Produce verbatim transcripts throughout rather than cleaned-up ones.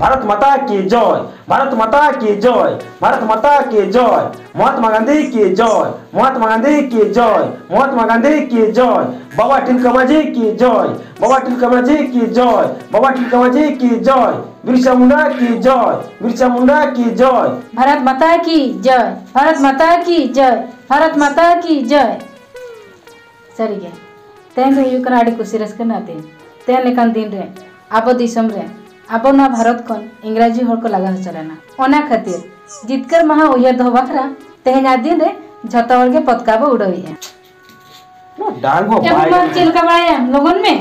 ᱵᱷᱟᱨᱚᱛ ᱢᱟᱛᱟ ᱠᱤ ᱡᱚᱭ, ᱵᱷᱟᱨᱚᱛ ᱢᱟᱛᱟ ᱠᱤ ᱡᱚᱭ, ᱵᱷᱟᱨᱚᱛ ᱢᱟᱛᱟ ᱠᱤ ᱡᱚᱭ, ᱢᱚᱦᱟᱛᱢᱟ ᱜᱟᱱᱫᱷᱤ ᱠᱤ ᱡᱚᱭ, ᱢᱚᱦᱟᱛᱢᱟ ᱜᱟᱱᱫᱷᱤ ᱠᱤ ᱡᱚᱭ, ᱢᱚᱦᱟᱛᱢᱟ ᱜᱟᱱᱫᱷᱤ ᱠᱤ ᱡᱚᱭ, ᱵᱟᱵᱟ ᱴᱤᱞᱠᱟᱹ ᱢᱟᱹᱡᱷᱤ ᱠᱤ ᱡᱚᱭ, ᱵᱟᱵᱟ ᱴᱤᱞᱠᱟᱹ ᱢᱟᱹᱡᱷᱤ ᱠᱤ ᱡᱚᱭ, ᱵᱟᱵᱟ ᱴᱤᱞᱠᱟᱹ ᱢᱟᱹᱡᱷᱤ ᱠᱤ ᱡᱚᱭ, ᱵᱤᱨᱥᱟ ᱢᱩᱱᱰᱟ ᱠᱤ ᱡᱚᱭ, ᱵᱤᱨᱥᱟ ᱢᱩᱱᱰᱟ ᱠᱤ ᱡᱚᱭ᱾ ᱵᱷᱟᱨᱚᱛ ᱢᱟᱛᱟ ᱠᱤ ᱡᱚᱭ, ᱵᱷᱟᱨᱚᱛ ᱢᱟᱛᱟ ᱠᱤ ᱡᱚᱭ, ᱵᱷᱟᱨᱚᱛ ᱢᱟᱛᱟ ᱠᱤ ᱡᱚᱭ᱾ ᱥᱟᱹᱨᱤᱜᱮ, ᱛᱮᱦᱮᱧ ᱫᱚ ᱦᱩᱭᱩᱜ ᱠᱟᱱᱟ ᱟᱹᱰᱤ ᱠᱩᱥᱤ ᱨᱟᱹᱥᱠᱟᱹ ᱨᱮᱱᱟᱜ ᱫᱤᱱ᱾ ᱛᱮᱦᱮᱧ ᱞᱮᱠᱟᱱ ᱫᱤᱱ ᱨᱮ ᱟᱵᱚ ᱫᱤᱥᱚᱢ ᱨᱮ, ᱟᱵᱚ ᱱᱚᱣᱟ ᱵᱷᱟᱨᱚᱛ ᱠᱷᱚᱱ ᱤᱝᱨᱟᱡᱤ ᱦᱚᱲ ᱠᱚ ᱞᱟᱜᱟ ᱦᱚᱪᱚ ᱞᱮᱱᱟ᱾ ᱚᱱᱟ ᱠᱷᱟᱹᱛᱤᱨ ᱡᱤᱛᱠᱟᱹᱨ ᱢᱟᱦᱟ ᱩᱭᱦᱟᱹᱨ ᱫᱚᱦᱚ ᱵᱟᱠᱷᱨᱟ ᱛᱮᱦᱮᱧᱟᱜ ᱫᱤᱱ ᱨᱮ ᱡᱷᱚᱛᱚ ᱦᱚᱲ ᱜᱮ ᱯᱚᱛᱠᱟ ᱵᱚ ᱩᱰᱟᱹᱣᱮᱫᱼᱟ᱾ ᱰᱟᱝ ᱦᱚᱸ ᱮ ᱵᱟᱭ ᱵᱩᱢᱟᱱ, ᱪᱮᱫ ᱞᱮᱠᱟ ᱵᱟᱲᱟᱭᱟᱢ? ᱞᱚᱜᱚᱱ ᱢᱮ᱾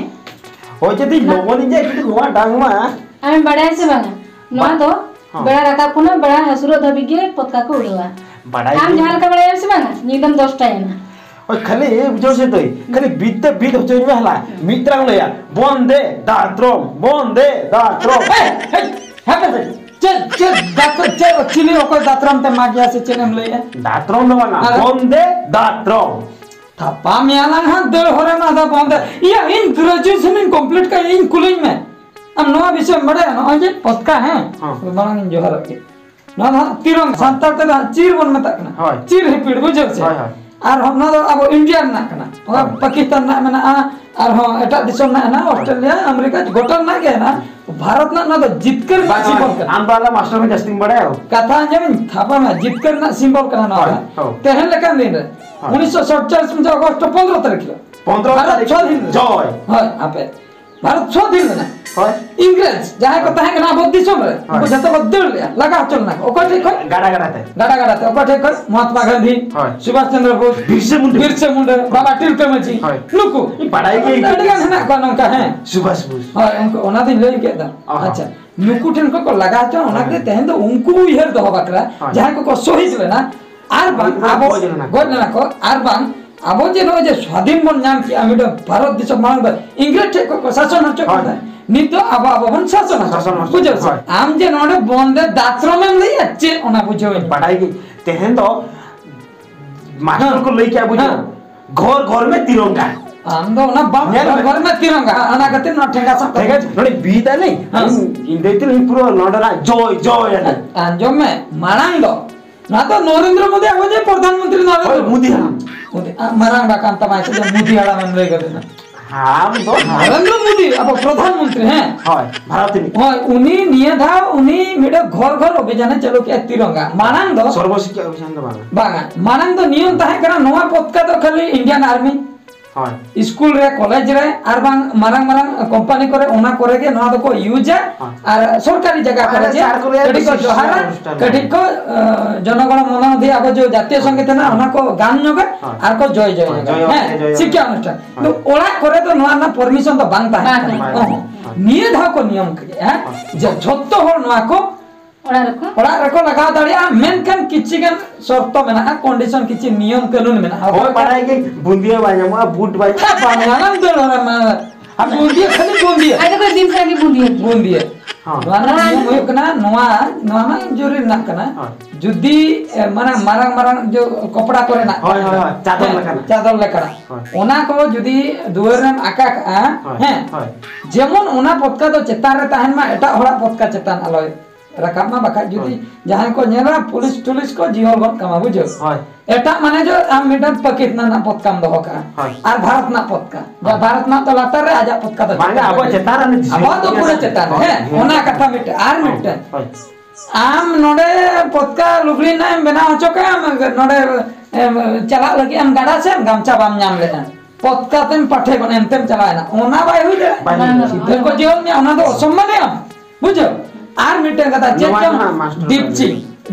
ᱦᱳᱭ, ᱡᱩᱫᱤ ᱢᱟ᱾ ᱞᱚᱜᱚᱱ ᱤᱧ ᱡᱮ ᱡᱩᱫᱤ ᱱᱚᱣᱟ ᱰᱟᱝ ᱢᱟ᱾ ᱟᱢᱮᱢ ᱵᱟᱲᱟᱭᱟ ᱥᱮ ᱵᱟᱝᱟ? ᱱᱚᱣᱟ ᱵᱟ-, ᱫᱚ ᱦᱚᱸ᱾ ᱵᱮᱲᱟ ᱨᱟᱠᱟᱵ ᱠᱷᱚᱱᱟᱜ ᱵᱮᱲᱟ ᱦᱟᱹᱥᱩᱨᱚᱜ ᱫᱷᱟᱹᱵᱤᱡ ᱜᱮ ᱯᱚᱛᱠᱟ ᱠᱚ ᱩᱰᱟᱹᱣᱟ᱾ ᱵᱟᱰᱟᱭ ᱟᱢ ᱜᱮ᱾ ᱡᱟᱦᱟᱸ ᱞᱮᱠᱟ ᱵᱟᱲᱟᱭᱟᱢ ᱥᱮ ᱵᱟᱝᱟ? ᱧᱤᱫᱟᱹᱢ ᱫᱚᱥᱴᱟᱭᱮᱱᱟ᱾ ᱳᱭ, ᱠᱷᱟᱹᱞᱤ ᱵᱩᱡᱷᱟᱹᱣ ᱥᱮ ᱛᱚᱭ, ᱠᱷᱟᱹᱞᱤ ᱵᱤᱫ ᱛᱮ ᱵᱤᱫ ᱦᱚᱪᱚᱧ ᱢᱮ ᱦᱟᱞᱟ᱾ ᱢᱤᱫ ᱛᱟᱨᱟᱝ ᱞᱟᱹᱭᱟ, "ᱵᱚᱱᱫᱮ ᱫᱟᱛᱨᱚᱢ, ᱵᱚᱱᱫᱮ ᱫᱟᱛᱨᱚᱢ᱾" ᱦᱮᱭ, ᱦᱮᱭ, ᱦᱟᱯᱮ ᱥᱮ, ᱪᱮᱫ, ᱪᱮᱫ ᱫᱟᱛᱨᱚᱢ, ᱪᱮᱫ, ᱪᱤᱞᱤ ᱚᱠᱚᱭ ᱫᱟᱛᱨᱚᱢ ᱛᱮ ᱢᱟᱜ ᱜᱮᱭᱟ ᱥᱮ ᱪᱮᱫ ᱮᱢ ᱞᱟᱹᱭᱮᱜᱼᱟ? ᱫᱟᱛᱨᱚᱢ ᱫᱚ ᱵᱟᱝᱟ, ᱟᱨ? ᱵᱚᱱᱫᱮ ᱫᱟᱛᱨᱚᱢ᱾ ᱛᱷᱟᱯᱟ ᱢᱮᱭᱟ ᱞᱟᱝ ᱦᱟᱸᱜ ᱫᱟᱹᱲ ᱦᱚᱨᱮ ᱢᱟ ᱫᱟ ᱵᱚᱱᱫᱮ᱾ ᱤᱭᱟᱹ, ᱤᱧ graduation ᱤᱧ complete ᱠᱟᱜ, ᱤᱧ ᱠᱩᱞᱤᱧ ᱢᱮ᱾ ᱟᱢ ᱱᱚᱣᱟ ᱵᱤᱥᱚᱭ ᱮᱢ ᱵᱟᱲᱟᱭᱟ? ᱱᱚᱜᱼᱚᱭ ᱡᱮ ᱯᱚᱛᱠᱟ, ᱦᱮᱸ? ᱦᱚᱸ᱾ ᱢᱟᱲᱟᱝ ᱤᱧ ᱡᱚᱦᱟᱨᱚᱜ ᱜᱮ᱾ ᱱᱚᱣᱟ ᱫᱚ ᱦᱟᱸᱜ ᱛᱤᱨᱚᱝ, ᱦᱚᱸ᱾ ᱥᱟᱱᱛᱟᱲ ᱛᱮᱫᱚ ᱦᱟᱸᱜ ᱪᱤᱨ ᱵᱚᱱ ᱢᱮᱛᱟᱜ ᱠᱟᱱᱟ᱾ ᱦᱳᱭ᱾ ᱪᱤᱨ ᱦᱤᱯᱤᱲ, ᱵᱩᱡᱷᱟᱹᱣ ᱥᱮ? ᱦᱳᱭ, ᱦᱳᱭ᱾ ᱟᱨᱦᱚᱸ ᱱᱚᱣᱟ ᱫᱚ ᱟᱵᱚ ᱤᱱᱰᱤᱭᱟ ᱨᱮᱱᱟᱜ ᱠᱟᱱᱟ᱾ ᱚᱱᱟ ᱦᱳᱭ᱾ ᱯᱟᱠᱤᱥᱛᱟᱱ ᱨᱮᱱᱟᱜ ᱢᱮᱱᱟᱜᱼᱟ, ᱟᱨᱦᱚᱸ ᱮᱴᱟᱜ ᱫᱤᱥᱚᱢ ᱨᱮᱱᱟᱜ ᱦᱮᱱᱟᱜᱼᱟ, ᱦᱳᱭ᱾ ᱚᱥᱴᱨᱮᱞᱤᱭᱟ, ᱟᱢᱮᱨᱤᱠᱟ, ᱜᱚᱴᱟ ᱨᱮᱱᱟᱜ ᱜᱮ ᱦᱮᱱᱟᱜᱼᱟ᱾ ᱵᱷᱟᱨᱚᱛ ᱨᱮᱱᱟᱜ ᱱᱚᱣᱟ ᱫᱚ ᱡᱤᱛᱠᱟᱹᱨ ᱨᱮᱱᱟᱜ ᱵᱟᱝ, ᱥᱤᱢᱵᱚᱞ ᱠᱟᱱᱟ᱾ ᱟᱢ ᱫᱚ ᱟᱞᱮ ᱢᱟᱥᱴᱟᱨ ᱠᱷᱚᱱ ᱡᱟᱹᱥᱛᱤᱢ ᱵᱟᱲᱟᱭᱟ᱾ ᱠᱟᱛᱷᱟ ᱟᱸᱡᱚᱢ ᱤᱧ ᱛᱷᱟᱯᱟ ᱢᱮ, ᱡᱤᱛᱠᱟᱹᱨ ᱨᱮᱱᱟᱜ ᱥᱤᱢᱵᱚᱞ ᱠᱟᱱᱟ ᱱᱚᱣᱟ ᱦᱳᱭ, ᱫᱚ᱾ ᱦᱳᱭ᱾ ᱛᱮᱦᱮᱧ ᱞᱮᱠᱟᱱ ᱫᱤᱱ ᱨᱮ, ᱦᱳᱭ᱾ ᱩᱱᱤᱥᱥᱚ ᱥᱟᱛᱪᱚᱞᱞᱤᱥ ᱢᱟᱱᱮ ᱚᱜᱚᱥᱴ ᱯᱚᱱᱫᱽᱨᱚ ᱛᱟᱹᱨᱤᱠᱷ ᱦᱤᱞᱳᱜ᱾ ᱯᱚᱱᱫᱽᱨᱚ ᱵᱷᱟᱨᱚᱛ ᱛᱟᱹᱨᱤᱠᱷ ᱥᱟᱹᱫᱷᱤᱱ ᱞᱮᱱᱟ᱾ ᱡᱚᱭ᱾ ᱦᱳᱭ, ᱟᱯᱮ᱾ ᱵᱷᱟᱨᱚᱛ ᱥᱟᱹᱫᱷᱤᱱ ᱞᱮᱱᱟ᱾ ᱦᱳᱭ᱾ ᱤᱝᱨᱮᱡᱽ ᱡᱟᱦᱟᱸᱭ ᱠᱚ ᱦᱳᱭ᱾ ᱛᱟᱦᱮᱸ ᱠᱟᱱᱟ ᱟᱵᱚ ᱫᱤᱥᱚᱢ ᱨᱮ, ᱩᱱᱠᱩ ᱦᱳᱭ᱾ ᱡᱷᱚᱛᱚ ᱠᱚ ᱫᱟᱹᱲ ᱞᱮᱜᱼᱟ, ᱞᱟᱜᱟ ᱦᱚᱪᱚ ᱞᱮᱱᱟ ᱠᱚ᱾ ᱚᱠᱚᱭ ᱴᱷᱮᱡ ᱠᱷᱚᱡ? ᱜᱟᱰᱟ ᱜᱟᱰᱟ ᱛᱮ᱾ ᱜᱟᱰᱟ ᱜᱟᱰᱟ ᱛᱮ᱾ ᱚᱠᱚᱭ ᱴᱷᱮᱡ ᱠᱷᱚᱡ? ᱢᱚᱦᱟᱛᱢᱟ ᱜᱟᱱᱫᱷᱤ, ᱦᱳᱭ᱾ ᱥᱩᱵᱷᱟᱥ ᱪᱚᱱᱫᱨᱚ ᱵᱳᱥ, ᱵᱤᱨᱥᱟ ᱢᱩᱱᱰᱟ᱾ ᱵᱤᱨᱥᱟ ᱢᱩᱱᱰᱟ, ᱵᱟᱵᱟ ᱛᱤᱞᱠᱟᱹ ᱢᱟᱹᱡᱷᱤ, ᱦᱳᱭ᱾ ᱱᱩᱠᱩ᱾ ᱵᱟᱰᱟᱭ ᱜᱮ ᱟᱹᱰᱤ ᱜᱟᱱ ᱦᱮᱱᱟᱜ ᱠᱚᱣᱟ ᱱᱚᱝᱠᱟ, ᱦᱮᱸ᱾ ᱥᱩᱵᱷᱟᱥ ᱵᱳᱥ᱾ ᱦᱳᱭ, ᱩᱱᱠᱩ ᱚᱱᱟ ᱫᱚᱧ ᱞᱟᱹᱭ ᱠᱮᱫ ᱫᱚ᱾ ᱚ ᱦᱚᱸ᱾ ᱟᱪᱪᱷᱟ, ᱱᱩᱠᱩ ᱴᱷᱮᱱ ᱠᱷᱚᱡ ᱠᱚ ᱞᱟᱜᱟ ᱦᱚᱪᱚ, ᱚᱱᱟ ᱦᱳᱭ᱾ ᱠᱷᱟᱹᱛᱤᱨ ᱛᱮᱦᱮᱧ ᱫᱚ ᱩᱱᱠᱩ ᱩᱭᱦᱟᱹᱨ ᱫᱚᱦᱚ ᱵᱟᱠᱷᱨᱟ, ᱦᱳᱭ᱾ ᱡᱟᱦᱟᱸᱭ ᱠᱚᱠᱚ ᱥᱚᱦᱤᱫ ᱞᱮᱱᱟ, ᱟᱨ ᱵᱟᱝ ᱩᱱᱠᱩ ᱟᱵᱚ ᱜᱚᱡ ᱞᱮᱱᱟ ᱠᱚ᱾ ᱜᱚᱡ ᱞᱮᱱᱟ ᱠᱚ, ᱟᱨ ᱵᱟᱝ ᱟᱵᱚ ᱡᱮ ᱱᱚᱜᱼᱚᱭ ᱡᱮ ᱥᱣᱟᱫᱷᱤᱱ ᱵᱚᱱ ᱧᱟᱢ ᱠᱮᱜᱼᱟ, ᱢᱤᱫᱴᱟᱝ ᱵᱷᱟᱨᱚᱛ ᱫᱤᱥᱚᱢ ᱢᱟᱲᱟᱝ ᱫᱚ ᱤᱝᱨᱮᱡᱽ ᱴᱷᱮᱡ ᱠᱷᱚᱡ ᱠᱚ ᱥᱟᱥᱚᱱ ᱦᱚᱪᱚ ᱠᱟᱱ ᱦᱳᱭ᱾ ᱛᱟᱦᱮᱸᱫ, ᱱᱤᱛ ᱫᱚ ᱟᱵᱚ, ᱟᱵᱚ ᱵᱚᱱ ᱥᱟᱥᱚᱱ ᱦᱚᱪᱚ ᱥᱟᱥᱚᱱ ᱠᱟᱱᱟ᱾ ᱦᱚᱪᱚ᱾ ᱵᱩᱡᱷᱟᱹᱣ ᱥᱮ? ᱦᱳᱭ᱾ ᱟᱢ ᱡᱮ ᱱᱚᱰᱮ ᱵᱚᱱᱫᱮ ᱫᱟᱛᱨᱚᱢ ᱮᱢ ᱞᱟᱹᱭᱮᱜᱼᱟ, ᱪᱮᱫ ᱚᱱᱟ ᱵᱩᱡᱷᱟᱹᱣ ᱤᱧ ᱢᱮ᱾ ᱵᱟᱰᱟᱭ ᱜᱮ, ᱛᱮᱦᱮᱧ ᱫᱚ ᱢᱟᱥᱴᱟᱨ ᱦᱮᱸ᱾ ᱠᱚ ᱞᱟᱹᱭ ᱠᱮᱜᱼᱟ, ᱵᱩᱡᱷᱟᱹᱣ᱾ ᱦᱮᱸ᱾ ᱜᱷᱚᱨ ᱜᱷᱚᱨ ᱢᱮ ᱛᱤᱨᱚᱝᱜᱟ᱾ ᱟᱢ ᱫᱚ ᱚᱱᱟ ᱵᱟᱢ ᱧᱮᱞ ᱢᱮ᱾ ᱜᱚᱨᱢᱮ ᱛᱤᱨᱚᱝᱜᱟ, ᱚᱱᱟ ᱠᱷᱟᱹᱛᱤᱨ ᱱᱚᱣᱟ ᱴᱷᱮᱸᱜᱟ ᱥᱟᱵ ᱴᱷᱮᱸᱜᱟ ᱠᱟᱛᱮ᱾ ᱱᱚᱰᱮ ᱵᱤᱫ ᱟᱞᱤᱧ, ᱦᱮᱸ᱾ ᱤᱧ, ᱤᱧ ᱫᱟᱹᱭ ᱛᱤᱞᱤᱧ ᱯᱩᱨᱟᱹ ᱱᱚᱰᱮᱱᱟᱜ ᱡᱚᱭ, ᱡᱚᱭ ᱟᱞᱤᱧ᱾ ᱟᱸᱡᱚᱢ ᱢᱮ, ᱢᱟᱲᱟᱝ ᱫᱚ ᱱᱚᱣᱟ ᱫᱚ ᱱᱚᱨᱮᱱᱫᱨᱚ ᱢᱳᱫᱤ, ᱟᱵᱚ ᱡᱮ ᱯᱨᱚᱫᱷᱟᱱ ᱢᱚᱱᱛᱨᱤ ᱱᱚᱨᱮᱱᱫᱨᱚ ᱦᱳᱭ, ᱢᱳᱫᱤ ᱦᱟᱲᱟᱢ᱾ ᱢᱳᱫᱤ, ᱟ, ᱢᱟᱨᱟᱝ ᱵᱟ ᱠᱟᱱ ᱛᱟᱢᱟᱭ ᱥᱮ ᱢᱳᱫᱤ ᱦᱟᱲᱟᱢ ᱮᱢ ᱞᱟᱹᱭ ᱜᱚᱫ ᱮᱱᱟ᱾ ᱦᱟᱲᱟᱢ ᱫᱚ ᱦᱟᱲᱟᱢ᱾ ᱱᱚᱨᱮᱱᱫᱨᱚ ᱢᱳᱫᱤ, ᱟᱵᱚ ᱯᱨᱚᱫᱷᱟᱱ ᱢᱚᱱᱛᱨᱤ, ᱦᱮᱸ᱾ ᱦᱳᱭ, ᱵᱷᱟᱨᱚᱛ ᱨᱤᱱᱤᱡ᱾ ᱦᱳᱭ, ᱩᱱᱤ ᱱᱤᱭᱟᱹ ᱫᱷᱟᱣ ᱩᱱᱤ ᱢᱤᱫᱴᱮᱱ ᱜᱷᱚᱨ ᱜᱷᱚᱨ ᱚᱵᱷᱤᱡᱟᱱᱮ ᱪᱟᱹᱞᱩ ᱠᱮᱜᱼᱟ ᱛᱤᱨᱚᱝᱜᱟ᱾ ᱢᱟᱲᱟᱝ ᱫᱚ ᱥᱚᱨᱵᱚ ᱥᱤᱠᱠᱷᱟ ᱚᱵᱷᱤᱡᱟᱱ ᱫᱚ ᱵᱟᱝᱟ᱾ ᱵᱟᱝᱟ, ᱢᱟᱲᱟᱝ ᱫᱚ ᱱᱤᱭᱚᱢ ᱛᱟᱦᱮᱸ ᱠᱟᱱᱟ ᱱᱚᱣᱟ ᱯᱚᱛᱠᱟ ᱫᱚ ᱠᱷᱟᱹᱞᱤ Indian Army᱾ ᱦᱳᱭ᱾ ᱥᱠᱩᱞ ᱨᱮ, ᱠᱚᱞᱮᱡᱽ ᱨᱮ, ᱟᱨ ᱵᱟᱝ ᱢᱟᱨᱟᱝ ᱢᱟᱨᱟᱝ ᱠᱳᱢᱯᱟᱱᱤ ᱠᱚᱨᱮ, ᱚᱱᱟ ᱠᱚᱨᱮ ᱜᱮ ᱱᱚᱣᱟ ᱫᱚᱠᱚ ᱤᱭᱩᱡᱟ᱾ ᱦᱳᱭ᱾ ᱟᱨ ᱥᱚᱨᱠᱟᱨᱤ ᱡᱟᱭᱜᱟ ᱠᱚᱨᱮ ᱟᱨ ᱜᱮ ᱥᱟᱨ ᱠᱚᱨᱮ ᱠᱟᱹᱴᱤᱡ ᱠᱚ ᱵᱮᱥᱤ ᱡᱚᱦᱟᱨᱟ, ᱚᱱᱩᱥᱴᱷᱟᱱ ᱠᱟᱹᱴᱤᱡ ᱠᱚ, ᱟᱸ, ᱡᱚᱱᱚᱜᱚᱬᱚ ᱢᱚᱱᱚ ᱫᱤᱭᱮ ᱟᱵᱚ ᱡᱮ ᱡᱟᱛᱤᱭᱚ ᱥᱚᱝᱜᱤᱛ ᱦᱮᱱᱟᱜᱼᱟ, ᱚᱱᱟ ᱠᱚ ᱜᱟᱱ ᱧᱚᱜᱟ ᱦᱳᱭ᱾ ᱟᱨ ᱠᱚ ᱡᱚᱭ ᱡᱚᱭ ᱦᱳᱭ, ᱧᱚᱜᱟ᱾ ᱡᱚᱭ ᱦᱮᱸ, ᱡᱚᱭ ᱥᱤᱠᱠᱷᱟ ᱚᱱᱩᱥᱴᱷᱟᱱ᱾ ᱦᱳᱭ᱾ ᱠᱤᱱᱛᱩ ᱚᱲᱟᱜ ᱠᱚᱨᱮ ᱫᱚ ᱱᱚᱣᱟ ᱨᱮᱱᱟᱜ ᱯᱟᱨᱢᱤᱥᱚᱱ ᱫᱚ ᱵᱟᱝ ᱛᱟᱦᱮᱸ ᱵᱟᱝ ᱠᱟᱱᱟ᱾ ᱛᱟᱦᱮᱸ ᱠᱟᱱᱟ᱾ ᱚᱦᱚᱸ᱾ ᱦᱳᱭ᱾ ᱱᱤᱭᱟᱹ ᱫᱷᱟᱣ ᱠᱚ ᱱᱤᱭᱚᱢ ᱠᱮᱫᱼᱟ ᱦᱳᱭ᱾ ᱡᱮ ᱡᱷᱚᱛᱚ ᱦᱚᱲ ᱱᱚᱣᱟ ᱠᱚ ᱚᱲᱟᱜ ᱨᱮᱠᱚ? ᱚᱲᱟᱜ ᱨᱮᱠᱚ ᱞᱟᱜᱟᱣ ᱫᱟᱲᱮᱭᱟᱜᱼᱟ, ᱢᱮᱱᱠᱷᱟᱱ ᱠᱤᱪᱷᱤ ᱜᱟᱱ ᱥᱚᱨᱛᱚ ᱢᱮᱱᱟᱜᱼᱟ, ᱠᱚᱱᱰᱤᱥᱚᱱ, ᱠᱤᱪᱷᱤ ᱱᱤᱭᱚᱢ ᱠᱟᱹᱱᱩᱱ ᱢᱮᱱᱟᱜᱼᱟ᱾ ᱦᱳᱭ, ᱵᱟᱲᱟᱭ ᱜᱮ, ᱵᱩᱸᱫᱤᱭᱟᱹ ᱵᱟᱭ ᱧᱟᱢᱚᱜᱼᱟ, ᱵᱩᱴ ᱵᱟᱭ ᱧᱟᱢᱚᱜᱼᱟ᱾ ᱵᱟᱝ ᱧᱟᱢᱟᱢ, ᱫᱟᱹᱲ ᱚᱲᱟᱜ ᱢᱟ᱾ ᱟᱨ ᱵᱩᱸᱫᱤᱭᱟᱹ, ᱠᱷᱟᱹᱞᱤ ᱵᱩᱸᱫᱤᱭᱟᱹ᱾ ᱟᱡ ᱫᱚ ᱫᱤᱱ ᱥᱟᱨᱟ ᱜᱮ ᱵᱩᱸᱫᱤᱭᱟᱹ᱾ ᱵᱩᱸᱫᱤᱭᱟᱹ᱾ ᱦᱚᱸ᱾ ᱱᱚᱣᱟ ᱨᱮᱱᱟᱜ ᱦᱳᱭ᱾ ᱱᱤᱭᱚᱢ ᱦᱩᱭᱩᱜ ᱠᱟᱱᱟ, ᱱᱚᱣᱟ, ᱱᱚᱣᱟ ᱢᱟ ᱡᱚᱨᱩᱨᱤ ᱨᱮᱱᱟᱜ ᱠᱟᱱᱟ᱾ ᱦᱳᱭ᱾ ᱡᱩᱫᱤ, ᱮ, ᱢᱟᱱᱮ ᱢᱟᱨᱟᱝ ᱢᱟᱨᱟᱝ ᱡᱚ ᱠᱚᱯᱲᱟ ᱠᱚᱨᱮᱱᱟᱜ ᱦᱳᱭ, ᱦᱳᱭ, ᱦᱳᱭ, ᱪᱟᱫᱚᱨ ᱦᱮᱸ, ᱞᱮᱠᱟᱱᱟᱜ᱾ ᱪᱟᱫᱚᱨ ᱞᱮᱠᱟᱱᱟᱜ᱾ ᱦᱳᱭ᱾ ᱚᱱᱟ ᱠᱚ ᱡᱩᱫᱤ ᱫᱩᱣᱟᱹᱨ ᱨᱮᱢ ᱟᱠᱟ ᱠᱟᱜᱼᱟ, ᱦᱳᱭ, ᱦᱮᱸ, ᱦᱳᱭ᱾ ᱡᱮᱢᱚᱱ ᱚᱱᱟ ᱯᱚᱛᱠᱟ ᱫᱚ ᱪᱮᱛᱟᱱ ᱨᱮ ᱛᱟᱦᱮᱱ ᱢᱟ, ᱮᱴᱟᱜ ᱦᱚᱲᱟᱜ ᱯᱚᱛᱠᱟ ᱪᱮᱛᱟᱱ ᱟᱞᱚᱭ ᱨᱟᱠᱟᱵ ᱢᱟ, ᱵᱟᱠᱷᱟᱡ ᱡᱩᱫᱤ ᱦᱳᱭ᱾ ᱡᱟᱦᱟᱸᱭ ᱠᱚ ᱧᱮᱞᱟ, ᱯᱩᱞᱤᱥ ᱴᱩᱞᱤᱥ ᱠᱚ ᱡᱤᱦᱚᱞ ᱜᱚᱫ ᱠᱟᱢᱟ, ᱵᱩᱡᱷᱟᱹᱣ? ᱦᱳᱭ᱾ ᱮᱴᱟᱜ ᱢᱟᱱᱮ ᱡᱚ ᱟᱢ ᱢᱤᱫᱴᱟᱝ ᱯᱟᱹᱠᱤᱥᱛᱟᱱ ᱨᱮᱱᱟᱜ ᱯᱚᱛᱠᱟᱢ ᱫᱚᱦᱚ ᱠᱟᱜᱼᱟ, ᱦᱳᱭ᱾ ᱟᱨ ᱵᱷᱟᱨᱚᱛ ᱨᱮᱱᱟᱜ ᱯᱚᱛᱠᱟ, ᱡᱟ ᱦᱳᱭ᱾ ᱵᱷᱟᱨᱚᱛ ᱨᱮᱱᱟᱜ ᱫᱚ ᱞᱟᱛᱟᱨ ᱨᱮ, ᱟᱡᱟᱜ ᱯᱚᱛᱠᱟ ᱫᱚ ᱵᱟᱝᱟ, ᱪᱮᱛᱟᱱ ᱟᱵᱚ ᱨᱮ᱾ ᱪᱮᱛᱟᱱ ᱨᱮ ᱟᱵᱚᱣᱟᱜ ᱫᱚ ᱯᱩᱨᱟᱹ ᱪᱮᱛᱟᱱ ᱨᱮ, ᱦᱳᱭ, ᱦᱮᱸ, ᱦᱳᱭ᱾ ᱚᱱᱟ ᱠᱟᱛᱷᱟ ᱢᱤᱫᱴᱟᱝ᱾ ᱟᱨ ᱦᱳᱭ, ᱢᱤᱫᱴᱟᱝ, ᱦᱳᱭ᱾ ᱟᱢ ᱱᱚᱰᱮ ᱯᱚᱛᱠᱟ ᱞᱩᱜᱽᱲᱤ ᱨᱮᱱᱟᱜ ᱮᱢ ᱵᱮᱱᱟᱣ ᱦᱚᱪᱚ ᱠᱟᱜᱼᱟ, ᱱᱚᱰᱮ, ᱮᱢ, ᱪᱟᱞᱟᱜ ᱞᱟᱹᱜᱤᱫ ᱮᱢ ᱜᱟᱰᱟ ᱥᱮᱫ, ᱜᱟᱢᱪᱷᱟ ᱵᱟᱢ ᱧᱟᱢ ᱞᱮᱫᱼᱟ, ᱯᱚᱛᱠᱟ ᱛᱮᱢ ᱯᱟᱴᱷᱮ ᱜᱚᱫ ᱮᱱᱛᱮᱢ ᱪᱟᱞᱟᱣᱮᱱᱟ, ᱚᱱᱟ ᱵᱟᱭ ᱦᱩᱭ ᱫᱟᱲᱮᱭᱟᱜᱼᱟ᱾ ᱵᱟᱭ ᱦᱩᱭ ᱫᱟᱲᱮᱭᱟᱜᱼᱟ᱾ ᱥᱤᱫᱷᱟᱹ ᱠᱚ ᱡᱤᱦᱚᱞ ᱢᱮᱭᱟ, ᱚᱱᱟ ᱫᱚ ᱚᱥᱚᱢᱢᱟᱱᱮᱜᱼᱟᱢ᱾ ᱵᱩᱡᱷᱟᱹᱣ? ᱟᱨ ᱢᱤᱫᱴᱟᱝ ᱠᱟᱛᱷᱟ, ᱪᱮᱫ ᱱᱚᱣᱟ ᱪᱚᱝ ᱨᱮᱱᱟᱜ master ᱰᱤᱯᱪᱤ,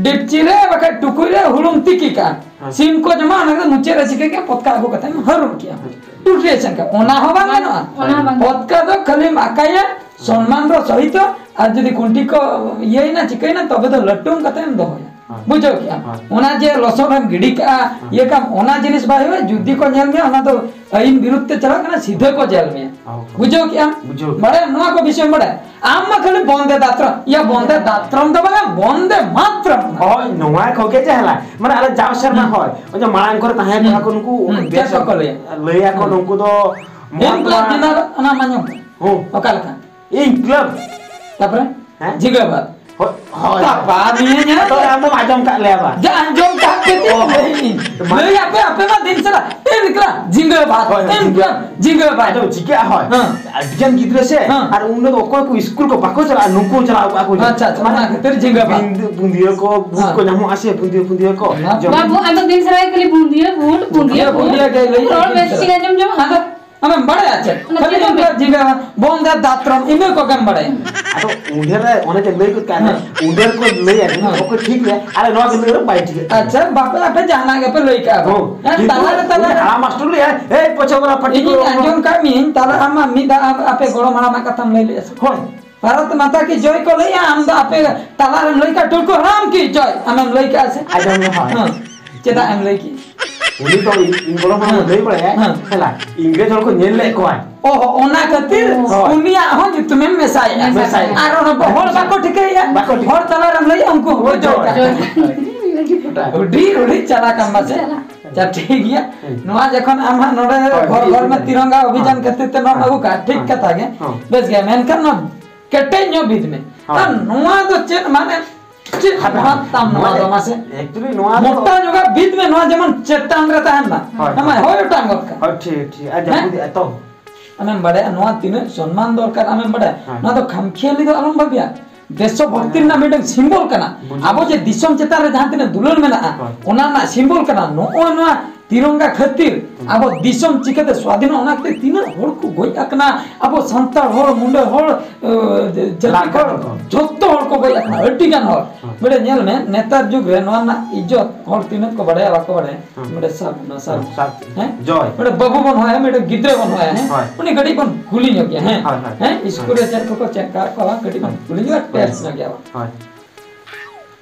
ᱰᱤᱯᱪᱤ ᱨᱮ ᱵᱟᱠᱷᱟᱡ ᱴᱩᱠᱩᱡ ᱨᱮ ᱦᱩᱲᱩᱢ ᱛᱤᱠᱤ ᱠᱟᱜᱼᱟ᱾ ᱦᱮᱸ᱾ ᱥᱤᱢ ᱠᱚ ᱡᱚᱢᱟ, ᱚᱱᱟ ᱠᱚᱫᱚ ᱢᱩᱪᱟᱹᱫ ᱨᱮ ᱪᱤᱠᱟᱹ ᱠᱮᱜᱼᱟ? ᱯᱚᱛᱠᱟ ᱟᱹᱜᱩ ᱠᱟᱛᱮᱢ ᱦᱟᱹᱨᱩᱵ ᱠᱮᱜᱼᱟ᱾ ᱦᱮᱸ᱾ ᱴᱩᱴᱤ ᱟᱪᱪᱷᱟ ᱠᱮᱜᱼᱟ᱾ ᱚᱱᱟ ᱦᱚᱸ ᱵᱟᱝ ᱜᱟᱱᱚᱜᱼᱟ᱾ ᱚᱱᱟ ᱦᱚᱸ ᱵᱟᱝ᱾ ᱯᱚᱛᱠᱟ ᱫᱚ ᱠᱷᱟᱹᱞᱤᱢ ᱟᱠᱟᱭᱟ, ᱥᱚᱱᱢᱟᱱ ᱨᱚ ᱥᱚᱦᱤᱛᱚ, ᱟᱨ ᱡᱩᱫᱤ ᱠᱩᱱᱴᱤ ᱠᱚ ᱤᱭᱟᱹᱭᱮᱱᱟ, ᱪᱤᱠᱟᱹᱭᱮᱱᱟ, ᱛᱚᱵᱮ ᱫᱚ ᱞᱟᱹᱴᱩᱢ ᱠᱟᱛᱮᱢ ᱫᱚᱦᱚᱭᱟ᱾ ᱦᱳᱭ᱾ ᱵᱩᱡᱷᱟᱹᱣ ᱠᱮᱜᱼᱟᱢ? ᱦᱳᱭ᱾ ᱚᱱᱟ ᱡᱮ ᱞᱚᱥᱚᱫ ᱨᱮᱢ ᱜᱤᱰᱤ ᱠᱟᱜᱼᱟ, ᱦᱳᱭ᱾ ᱤᱭᱟᱹ ᱠᱟᱜᱼᱟᱢ, ᱚᱱᱟ ᱡᱤᱱᱤᱥ ᱵᱟᱭ ᱦᱩᱭᱩᱜᱼᱟ᱾ ᱡᱩᱫᱤ ᱠᱚ ᱧᱮᱞ ᱢᱮᱭᱟ, ᱚᱱᱟ ᱫᱚ ᱟᱹᱭᱤᱱ ᱵᱤᱨᱩᱫᱷ ᱛᱮ ᱪᱟᱞᱟᱜ ᱠᱟᱱᱟ, ᱥᱤᱫᱷᱟᱹ ᱠᱚ ᱡᱮᱞ ᱢᱮᱭᱟ᱾ ᱦᱳᱭ᱾ ᱵᱩᱡᱷᱟᱹᱣ ᱠᱮᱜᱼᱟᱢ? ᱵᱩᱡᱷᱟᱹᱣ ᱠᱮᱜᱼᱟᱢ᱾ ᱵᱟᱲᱟᱭᱟᱢ ᱱᱚᱣᱟ ᱠᱚ ᱵᱤᱥᱚᱭ ᱵᱟᱲᱟᱭ? ᱟᱢ ᱢᱟ ᱠᱷᱟᱹᱞᱤ ᱵᱚᱱᱫᱮ ᱫᱟᱛᱨᱚᱢ, ᱤᱭᱟᱹ ᱵᱚᱱᱫᱮ ᱫᱟᱛᱨᱚᱢ ᱫᱚ ᱵᱟᱝᱟ, ᱵᱚᱱᱫᱮ ᱢᱟᱛᱨᱚᱢ᱾ ᱦᱳᱭ, ᱱᱚᱣᱟ ᱠᱚᱜᱮ ᱡᱟᱦᱟᱸ ᱞᱟ-, ᱢᱟᱱᱮ ᱟᱞᱮ ᱡᱟᱣ ᱥᱮᱨᱢᱟ ᱦᱩᱸ᱾ ᱦᱳᱭ, ᱚᱱᱮ ᱢᱟᱲᱟᱝ ᱠᱚᱨᱮ ᱛᱟᱦᱮᱸ ᱦᱩᱸ᱾ ᱠᱟᱱᱟ ᱠᱚ ᱱᱩᱠᱩ ᱦᱩᱸ, ᱵᱮᱥ ᱪᱮᱫ ᱠᱚᱠᱚ ᱞᱟᱹᱭᱟ? ᱞᱟᱹᱭᱟ ᱠᱚ ᱦᱩᱸ᱾ ᱱᱩᱠᱩ ᱫᱚ ᱤᱱᱠᱞᱟᱵ ᱢᱚᱦᱟᱛᱢᱟ ᱡᱤᱱᱫᱟᱵᱟᱫ, ᱚᱱᱟ ᱢᱟ ᱧᱟᱢ ᱠᱟᱱᱟ᱾ ᱦᱩᱸ᱾ ᱚᱠᱟ ᱞᱮᱠᱟ? ᱤᱱᱠᱞᱟᱵ᱾ ᱛᱟᱯᱚᱨᱮ? ᱦᱮᱸ? ᱡᱤᱸᱫᱟᱵᱟᱫ᱾ ᱦᱳᱭ, ᱦᱳᱭ᱾ ᱛᱟᱯᱟ ᱱᱤᱭᱟᱹ ᱧᱮᱞ ᱛᱚᱵᱮ ᱟᱢ ᱫᱚᱢ ᱟᱸᱡᱚᱢ ᱠᱟᱜ ᱞᱮᱭᱟ ᱵᱟ? ᱡᱟ ᱟᱸᱡᱚᱢ ᱠᱟᱜ ᱯᱮ ᱛᱤᱧ ᱚ᱾ ᱞᱟᱹᱭ ᱤᱧ᱾ ᱢᱟ᱾ ᱞᱟᱹᱭ ᱟᱯᱮ, ᱟᱯᱮ ᱢᱟ ᱫᱤᱱ ᱥᱟᱞᱟᱜ, ᱮ ᱱᱤᱠᱞᱟ, ᱦᱳᱭ, ᱦᱳᱭ, ᱮ ᱱᱤᱠᱞᱟ, ᱡᱤᱸᱫᱟᱵᱟᱫ᱾ ᱟᱫᱚ ᱪᱤᱠᱟᱹᱜᱼᱟ ᱦᱳᱭ? ᱦᱮᱸ᱾ ᱟᱹᱰᱤ ᱜᱟᱱ ᱜᱤᱫᱽᱨᱟᱹ ᱥᱮ, ᱦᱮᱸ᱾ ᱟᱨ ᱩᱱ ᱫᱚ ᱚᱠᱚᱭ ᱠᱚ ᱤᱥᱠᱩᱞ ᱠᱚ ᱵᱟᱠᱚ ᱪᱟᱞᱟᱜᱼᱟ, ᱱᱩᱠᱩ ᱪᱟᱞᱟᱣ ᱠᱚᱜᱼᱟ ᱠᱚ᱾ ᱟᱪᱪᱷᱟ, ᱟᱪᱪᱷᱟ, ᱚᱱᱟ ᱠᱷᱟᱹᱛᱤᱨ ᱡᱤᱸᱫᱟᱵᱟᱫ᱾ ᱵᱩᱸᱫᱤ-, ᱵᱩᱸᱫᱤᱭᱟᱹ ᱠᱚ, ᱵᱩᱸᱫᱤᱭᱟᱹ ᱠᱚ ᱦᱮᱸ᱾ ᱧᱟᱢᱚᱜᱼᱟ ᱥᱮ, ᱵᱩᱸᱫᱤᱭᱟᱹ, ᱵᱩᱸᱫᱤᱭᱟᱹ ᱠᱚ᱾ ᱵᱟᱹᱵᱩ, ᱟᱫᱚ ᱫᱤᱱ ᱥᱟᱨᱟ ᱜᱮ ᱠᱷᱟᱹᱞᱤ ᱵᱩᱸᱫᱤᱭᱟᱹ, ᱵᱩᱸᱫ, ᱵᱩᱸᱫᱤᱭᱟᱹ, ᱵᱩᱸᱫ᱾ ᱵᱩᱸᱫᱤᱭᱟᱹ ᱜᱮ ᱞᱟᱹᱭ ᱨᱚᱲ ᱵᱮᱥ ᱴᱷᱤᱠ ᱟᱸᱡᱚᱢ ᱧᱟᱢᱚᱜ ᱠᱟᱱᱟ? ᱟᱫᱚ ᱟᱢᱮᱢ ᱵᱟᱲᱟᱭᱟ ᱪᱮᱫ? ᱚᱱᱟ ᱠᱷᱟᱹᱞᱤ ᱪᱮᱫ ᱚᱱᱠᱟ ᱮᱢ ᱡᱤᱸᱜᱟ ᱵᱚᱱᱫᱟ ᱫᱟᱛᱨᱚᱢ ᱤᱱᱟᱹ ᱠᱚᱜᱮᱢ ᱵᱟᱲᱟᱭᱟ᱾ ᱟᱫᱚ ᱩᱱᱰᱷᱮᱨ ᱨᱮ ᱚᱱᱮ ᱡᱮ ᱞᱟᱹᱭ ᱜᱚᱫ ᱠᱟᱜ ᱢᱮ, ᱦᱮᱸ᱾ ᱩᱱᱰᱷᱮᱨ ᱠᱚ ᱞᱟᱹᱭᱟ, ᱡᱩᱫᱤ ᱦᱮᱸ᱾ ᱵᱟᱠᱚ ᱴᱷᱤᱠ ᱞᱮᱭᱟ, ᱟᱞᱮ ᱱᱚᱣᱟ ᱜᱮ ᱞᱟᱹᱭ ᱨᱮ ᱵᱟᱭ ᱴᱷᱤᱠ᱾ ᱟᱪᱪᱷᱟ, ᱵᱟᱯᱮ, ᱟᱯᱮ ᱡᱟᱦᱟᱱᱟᱜ ᱜᱮᱯᱮ ᱞᱟᱹᱭ ᱠᱟᱜᱼᱟ᱾ ᱦᱮᱸ᱾ ᱦᱮᱸ, ᱠᱤᱱᱛᱩ ᱛᱟᱞᱟᱨᱮ, ᱩᱱᱤ ᱛᱟᱞᱟᱨᱮ᱾ ᱦᱟᱲᱟᱢ ᱢᱟᱥᱴᱟᱨ ᱞᱟᱹᱭᱟ, "ᱮᱭ, ᱯᱚᱪᱷᱚ ᱵᱟᱞᱟ ᱯᱟᱹᱴᱤ ᱤᱧᱤᱧ ᱠᱚ" ᱟᱸᱡᱚᱢ ᱠᱟᱜ ᱢᱤᱭᱟᱹᱧ, ᱛᱟᱦᱞᱮ ᱟᱢ ᱢᱟ ᱢᱤᱫ ᱫᱷᱟᱣ ᱟᱯᱮ ᱜᱚᱲᱚᱢ ᱦᱟᱲᱟᱢᱟᱜ ᱠᱟᱛᱷᱟᱢ ᱞᱟᱹᱭ ᱞᱮᱜᱼᱟ ᱥᱮ? ᱦᱳᱭ᱾ ᱵᱷᱟᱨᱚᱛ ᱢᱟᱛᱟ ᱠᱤ ᱡᱚᱭ ᱠᱚ ᱞᱟᱹᱭᱟ, ᱟᱢ ᱫᱚ ᱟᱯᱮ ᱛᱟᱞᱟᱨᱮᱢ ᱞᱟᱹᱭ ᱠᱟᱜ, "ᱴᱩᱰᱩ ᱦᱟᱲᱟᱢ ᱠᱤ ᱡᱚᱭ", ᱟᱢᱮᱢ ᱞᱟᱹᱭ ᱠᱟᱜᱼᱟ ᱥᱮ? ᱟᱸᱡᱚᱢ ᱢᱮ, ᱦᱳᱭ᱾ ᱦᱮᱸ᱾ ᱪᱮᱫᱟᱜ ᱮᱢ ᱞᱟᱹᱭ ᱠᱮᱜᱼᱟ? ᱩᱱᱤ ᱫᱚ ᱤᱧ, ᱤᱧ ᱜᱚᱲᱚᱢ ᱦᱟᱲᱟᱢ ᱦᱮᱸ᱾ ᱞᱟᱹᱭ ᱵᱟᱲᱟᱭᱟ, ᱦᱮᱸ᱾ ᱦᱮᱸ᱾ ᱤᱝᱨᱮᱡᱽ ᱦᱚᱲ ᱠᱚ ᱧᱮᱞ ᱞᱮᱫ ᱠᱚᱣᱟ᱾ ᱚ, ᱚᱱᱟ ᱠᱷᱟᱹᱛᱤᱨ ᱦᱳᱭ᱾ ᱩᱱᱤᱭᱟᱜ ᱦᱚᱸ ᱧᱩᱛᱩᱢᱮᱢ ᱢᱮᱥᱟᱭᱮᱜᱼᱟ᱾ ᱢᱮᱥᱟᱭᱮᱜᱼᱟ᱾ ᱟᱨ ᱚᱱᱟ ᱵᱚᱦᱚᱲ ᱵᱟᱠᱚ ᱴᱷᱤᱠᱟᱹᱭᱮᱜᱼᱟ᱾ ᱵᱟᱠᱚ ᱴᱷᱤᱠᱟᱹ-, ᱦᱚᱲ ᱛᱟᱞᱟᱨᱮᱢ ᱞᱟᱹᱭᱟ, ᱩᱱᱠᱩ ᱦᱚᱸᱠᱚ ᱦᱳᱭ, ᱡᱚᱭ ᱦᱳᱭ᱾ ᱠᱟᱜᱼᱟ᱾ ᱟᱹᱰᱤ ᱨᱩᱰᱤ ᱪᱟᱞᱟᱜ ᱠᱟᱱ ᱵᱟᱥᱮ᱾ ᱪᱟᱞᱟᱜ᱾ ᱟᱪᱪᱷᱟ, ᱴᱷᱤᱠ ᱜᱮᱭᱟ᱾ ᱦᱮᱸ᱾ ᱱᱚᱣᱟ ᱡᱚᱠᱷᱚᱱ ᱟᱢ ᱦᱟᱸᱜ ᱱᱚᱰᱮ ᱦᱳᱭ, ᱦᱚᱲ, ᱦᱳᱭ, ᱦᱚᱲ ᱢᱮ ᱦᱳᱭ᱾ ᱛᱤᱨᱚᱝᱜᱟ ᱚᱵᱷᱤᱡᱟᱱ ᱦᱳᱭ᱾ ᱠᱷᱟᱹᱛᱤᱨ ᱛᱮ ᱱᱚᱣᱟᱢ ᱦᱳᱭ᱾ ᱟᱹᱜᱩ ᱠᱟᱜᱼᱟ, ᱴᱷᱤᱠ ᱦᱳᱭ᱾ ᱠᱟᱛᱷᱟ ᱜᱮ᱾ ᱦᱳᱭ᱾ ᱵᱮᱥ ᱜᱮ, ᱢᱮᱱᱠᱷᱟᱱ ᱱᱚᱣᱟ ᱠᱮᱴᱮᱡ ᱧᱚᱜ ᱵᱤᱫ ᱢᱮ᱾ ᱦᱳᱭ᱾ ᱟᱨ ᱱᱚᱣᱟ ᱫᱚ ᱪᱮᱫ ᱢᱟᱱᱮ, ᱪᱮᱫ ᱦᱟᱛᱟᱣ᱾ ᱵᱷᱟᱵᱽ ᱛᱟᱢ ᱱᱚᱣᱟ ᱢᱟᱱᱮ, ᱫᱚ ᱢᱟᱥᱮ? Actually ᱱᱚᱣᱟ ᱫᱚ ᱢᱚᱴᱟ ᱧᱚᱜᱟᱜ ᱵᱤᱫ ᱢᱮ, ᱱᱚᱣᱟ ᱡᱮᱢᱚᱱ ᱪᱮᱛᱟᱱ ᱨᱮ ᱛᱟᱦᱮᱱ ᱢᱟ᱾ ᱦᱳᱭ, ᱦᱮᱸ, ᱢᱟ ᱦᱳᱭ᱾ ᱦᱚᱭ ᱚᱴᱟᱝ ᱜᱚᱫ ᱠᱟᱜ᱾ ᱦᱳᱭ, ᱴᱷᱤᱠ, ᱴᱷᱤᱠ᱾ ᱟᱨ ᱦᱮᱸ? ᱡᱟᱹᱯᱩᱫ ᱮᱜᱼᱟ ᱛᱚ᱾ ᱟᱢᱮᱢ ᱵᱟᱲᱟᱭᱟ ᱱᱚᱣᱟ ᱛᱤᱱᱟᱹᱜ ᱥᱚᱱᱢᱟᱱ ᱫᱚᱨᱠᱟᱨ, ᱟᱢᱮᱢ ᱵᱟᱲᱟᱭᱟ? ᱦᱮᱸ᱾ ᱱᱚᱣᱟ ᱫᱚ ᱠᱷᱟᱢᱠᱷᱤᱭᱟᱹᱞᱤ ᱫᱚ ᱟᱞᱚᱢ ᱵᱷᱟᱵᱤᱭᱟ᱾ ᱫᱮᱥᱚ ᱵᱷᱚᱠᱛᱤ ᱦᱮᱸ᱾ ᱨᱮᱱᱟᱜ ᱢᱤᱫᱴᱟᱝ symbol ᱠᱟᱱᱟ᱾ ᱵᱩᱡᱷᱟᱹᱣ᱾ ᱟᱵᱚ ᱡᱮ ᱫᱤᱥᱚᱢ ᱪᱮᱛᱟᱱ ᱨᱮ ᱡᱟᱦᱟᱸ ᱛᱤᱱᱟᱹᱜ ᱫᱩᱞᱟᱹᱲ ᱢᱮᱱᱟᱜᱼᱟ, ᱦᱳᱭ᱾ ᱚᱱᱟ ᱨᱮᱱᱟᱜ symbol ᱠᱟᱱᱟ᱾ ᱱᱚᱜᱼᱚᱭ ᱱᱚᱣᱟ ᱛᱤᱨᱚᱝᱜᱟ ᱠᱷᱟᱹᱛᱤᱨ ᱦᱩᱸ᱾ ᱟᱵᱚ ᱫᱤᱥᱚᱢ ᱪᱤᱠᱟᱹᱛᱮ ᱥᱣᱟᱫᱷᱤᱱᱚᱜᱼᱟ, ᱚᱱᱟ ᱠᱷᱟᱹᱛᱤᱨ ᱛᱤᱱᱟᱹᱜ ᱦᱚᱲ ᱠᱚ ᱜᱚᱡ ᱟᱠᱟᱱᱟ, ᱟᱵᱚ ᱥᱟᱱᱛᱟᱲ ᱦᱚᱲ, ᱢᱩᱸᱰᱟᱹ ᱦᱚᱲ, ᱟᱹ, ᱡᱟᱹᱛᱤ ᱞᱟᱠᱷ ᱦᱚᱲ, ᱠᱷᱟᱱ ᱦᱚᱲ᱾ ᱡᱷᱚᱛᱚ ᱦᱚᱲ ᱠᱚ ᱜᱚᱡ ᱟᱠᱟᱱᱟ, ᱟᱹᱰᱤ ᱜᱟᱱ ᱦᱚᱲ᱾ ᱦᱩᱸ᱾ ᱢᱤᱫᱴᱮᱱ ᱧᱮᱞ ᱢᱮ, ᱱᱮᱛᱟᱨ ᱡᱩᱜᱽ ᱨᱮ ᱱᱚᱣᱟ ᱨᱮᱱᱟᱜ ᱤᱡᱽᱡᱚᱛ ᱦᱚᱲ ᱛᱤᱱᱟᱹᱜ ᱠᱚ ᱵᱟᱲᱟᱭᱟ, ᱵᱟᱠᱚ ᱵᱟᱲᱟᱭᱟ? ᱦᱩᱸ᱾ ᱢᱤᱫᱴᱮᱱ ᱥᱟᱵ, ᱚᱱᱟ ᱥᱟᱵ᱾ ᱦᱩᱸ, ᱥᱟᱵ᱾ ᱦᱮᱸ? ᱡᱚᱭ᱾ ᱢᱤᱫᱴᱮᱱ ᱵᱟᱹᱵᱩ ᱵᱚᱱ ᱦᱚᱦᱚᱭᱟ, ᱢᱤᱫᱴᱮᱱ ᱜᱤᱫᱽᱨᱟᱹ ᱵᱚᱱ ᱦᱚᱦᱚᱭᱟ, ᱦᱮᱸ? ᱦᱳᱭ᱾ ᱩᱱᱤ ᱠᱟᱹᱴᱤᱡ ᱵᱚᱱ ᱠᱩᱞᱤ ᱧᱚᱜ ᱜᱮᱭᱟ, ᱦᱮᱸ? ᱦᱳᱭ, ᱦᱳᱭ᱾ ᱦᱮᱸ? ᱤᱥᱠᱩᱞ ᱦᱳᱭ᱾ ᱨᱮ ᱪᱮᱫ ᱠᱚᱠᱚ ᱪᱮᱫ ᱠᱟᱜ ᱠᱚᱣᱟ, ᱠᱟᱹᱴᱤᱡ ᱵᱚᱱ ᱦᱳᱭ᱾ ᱠᱩᱞᱤ ᱧᱚᱜᱟ, ᱦᱳᱭ᱾ ᱴᱮᱥᱴ ᱧᱚᱜ ᱜᱮᱭᱟ ᱵᱚᱱ᱾ ᱦᱳᱭ᱾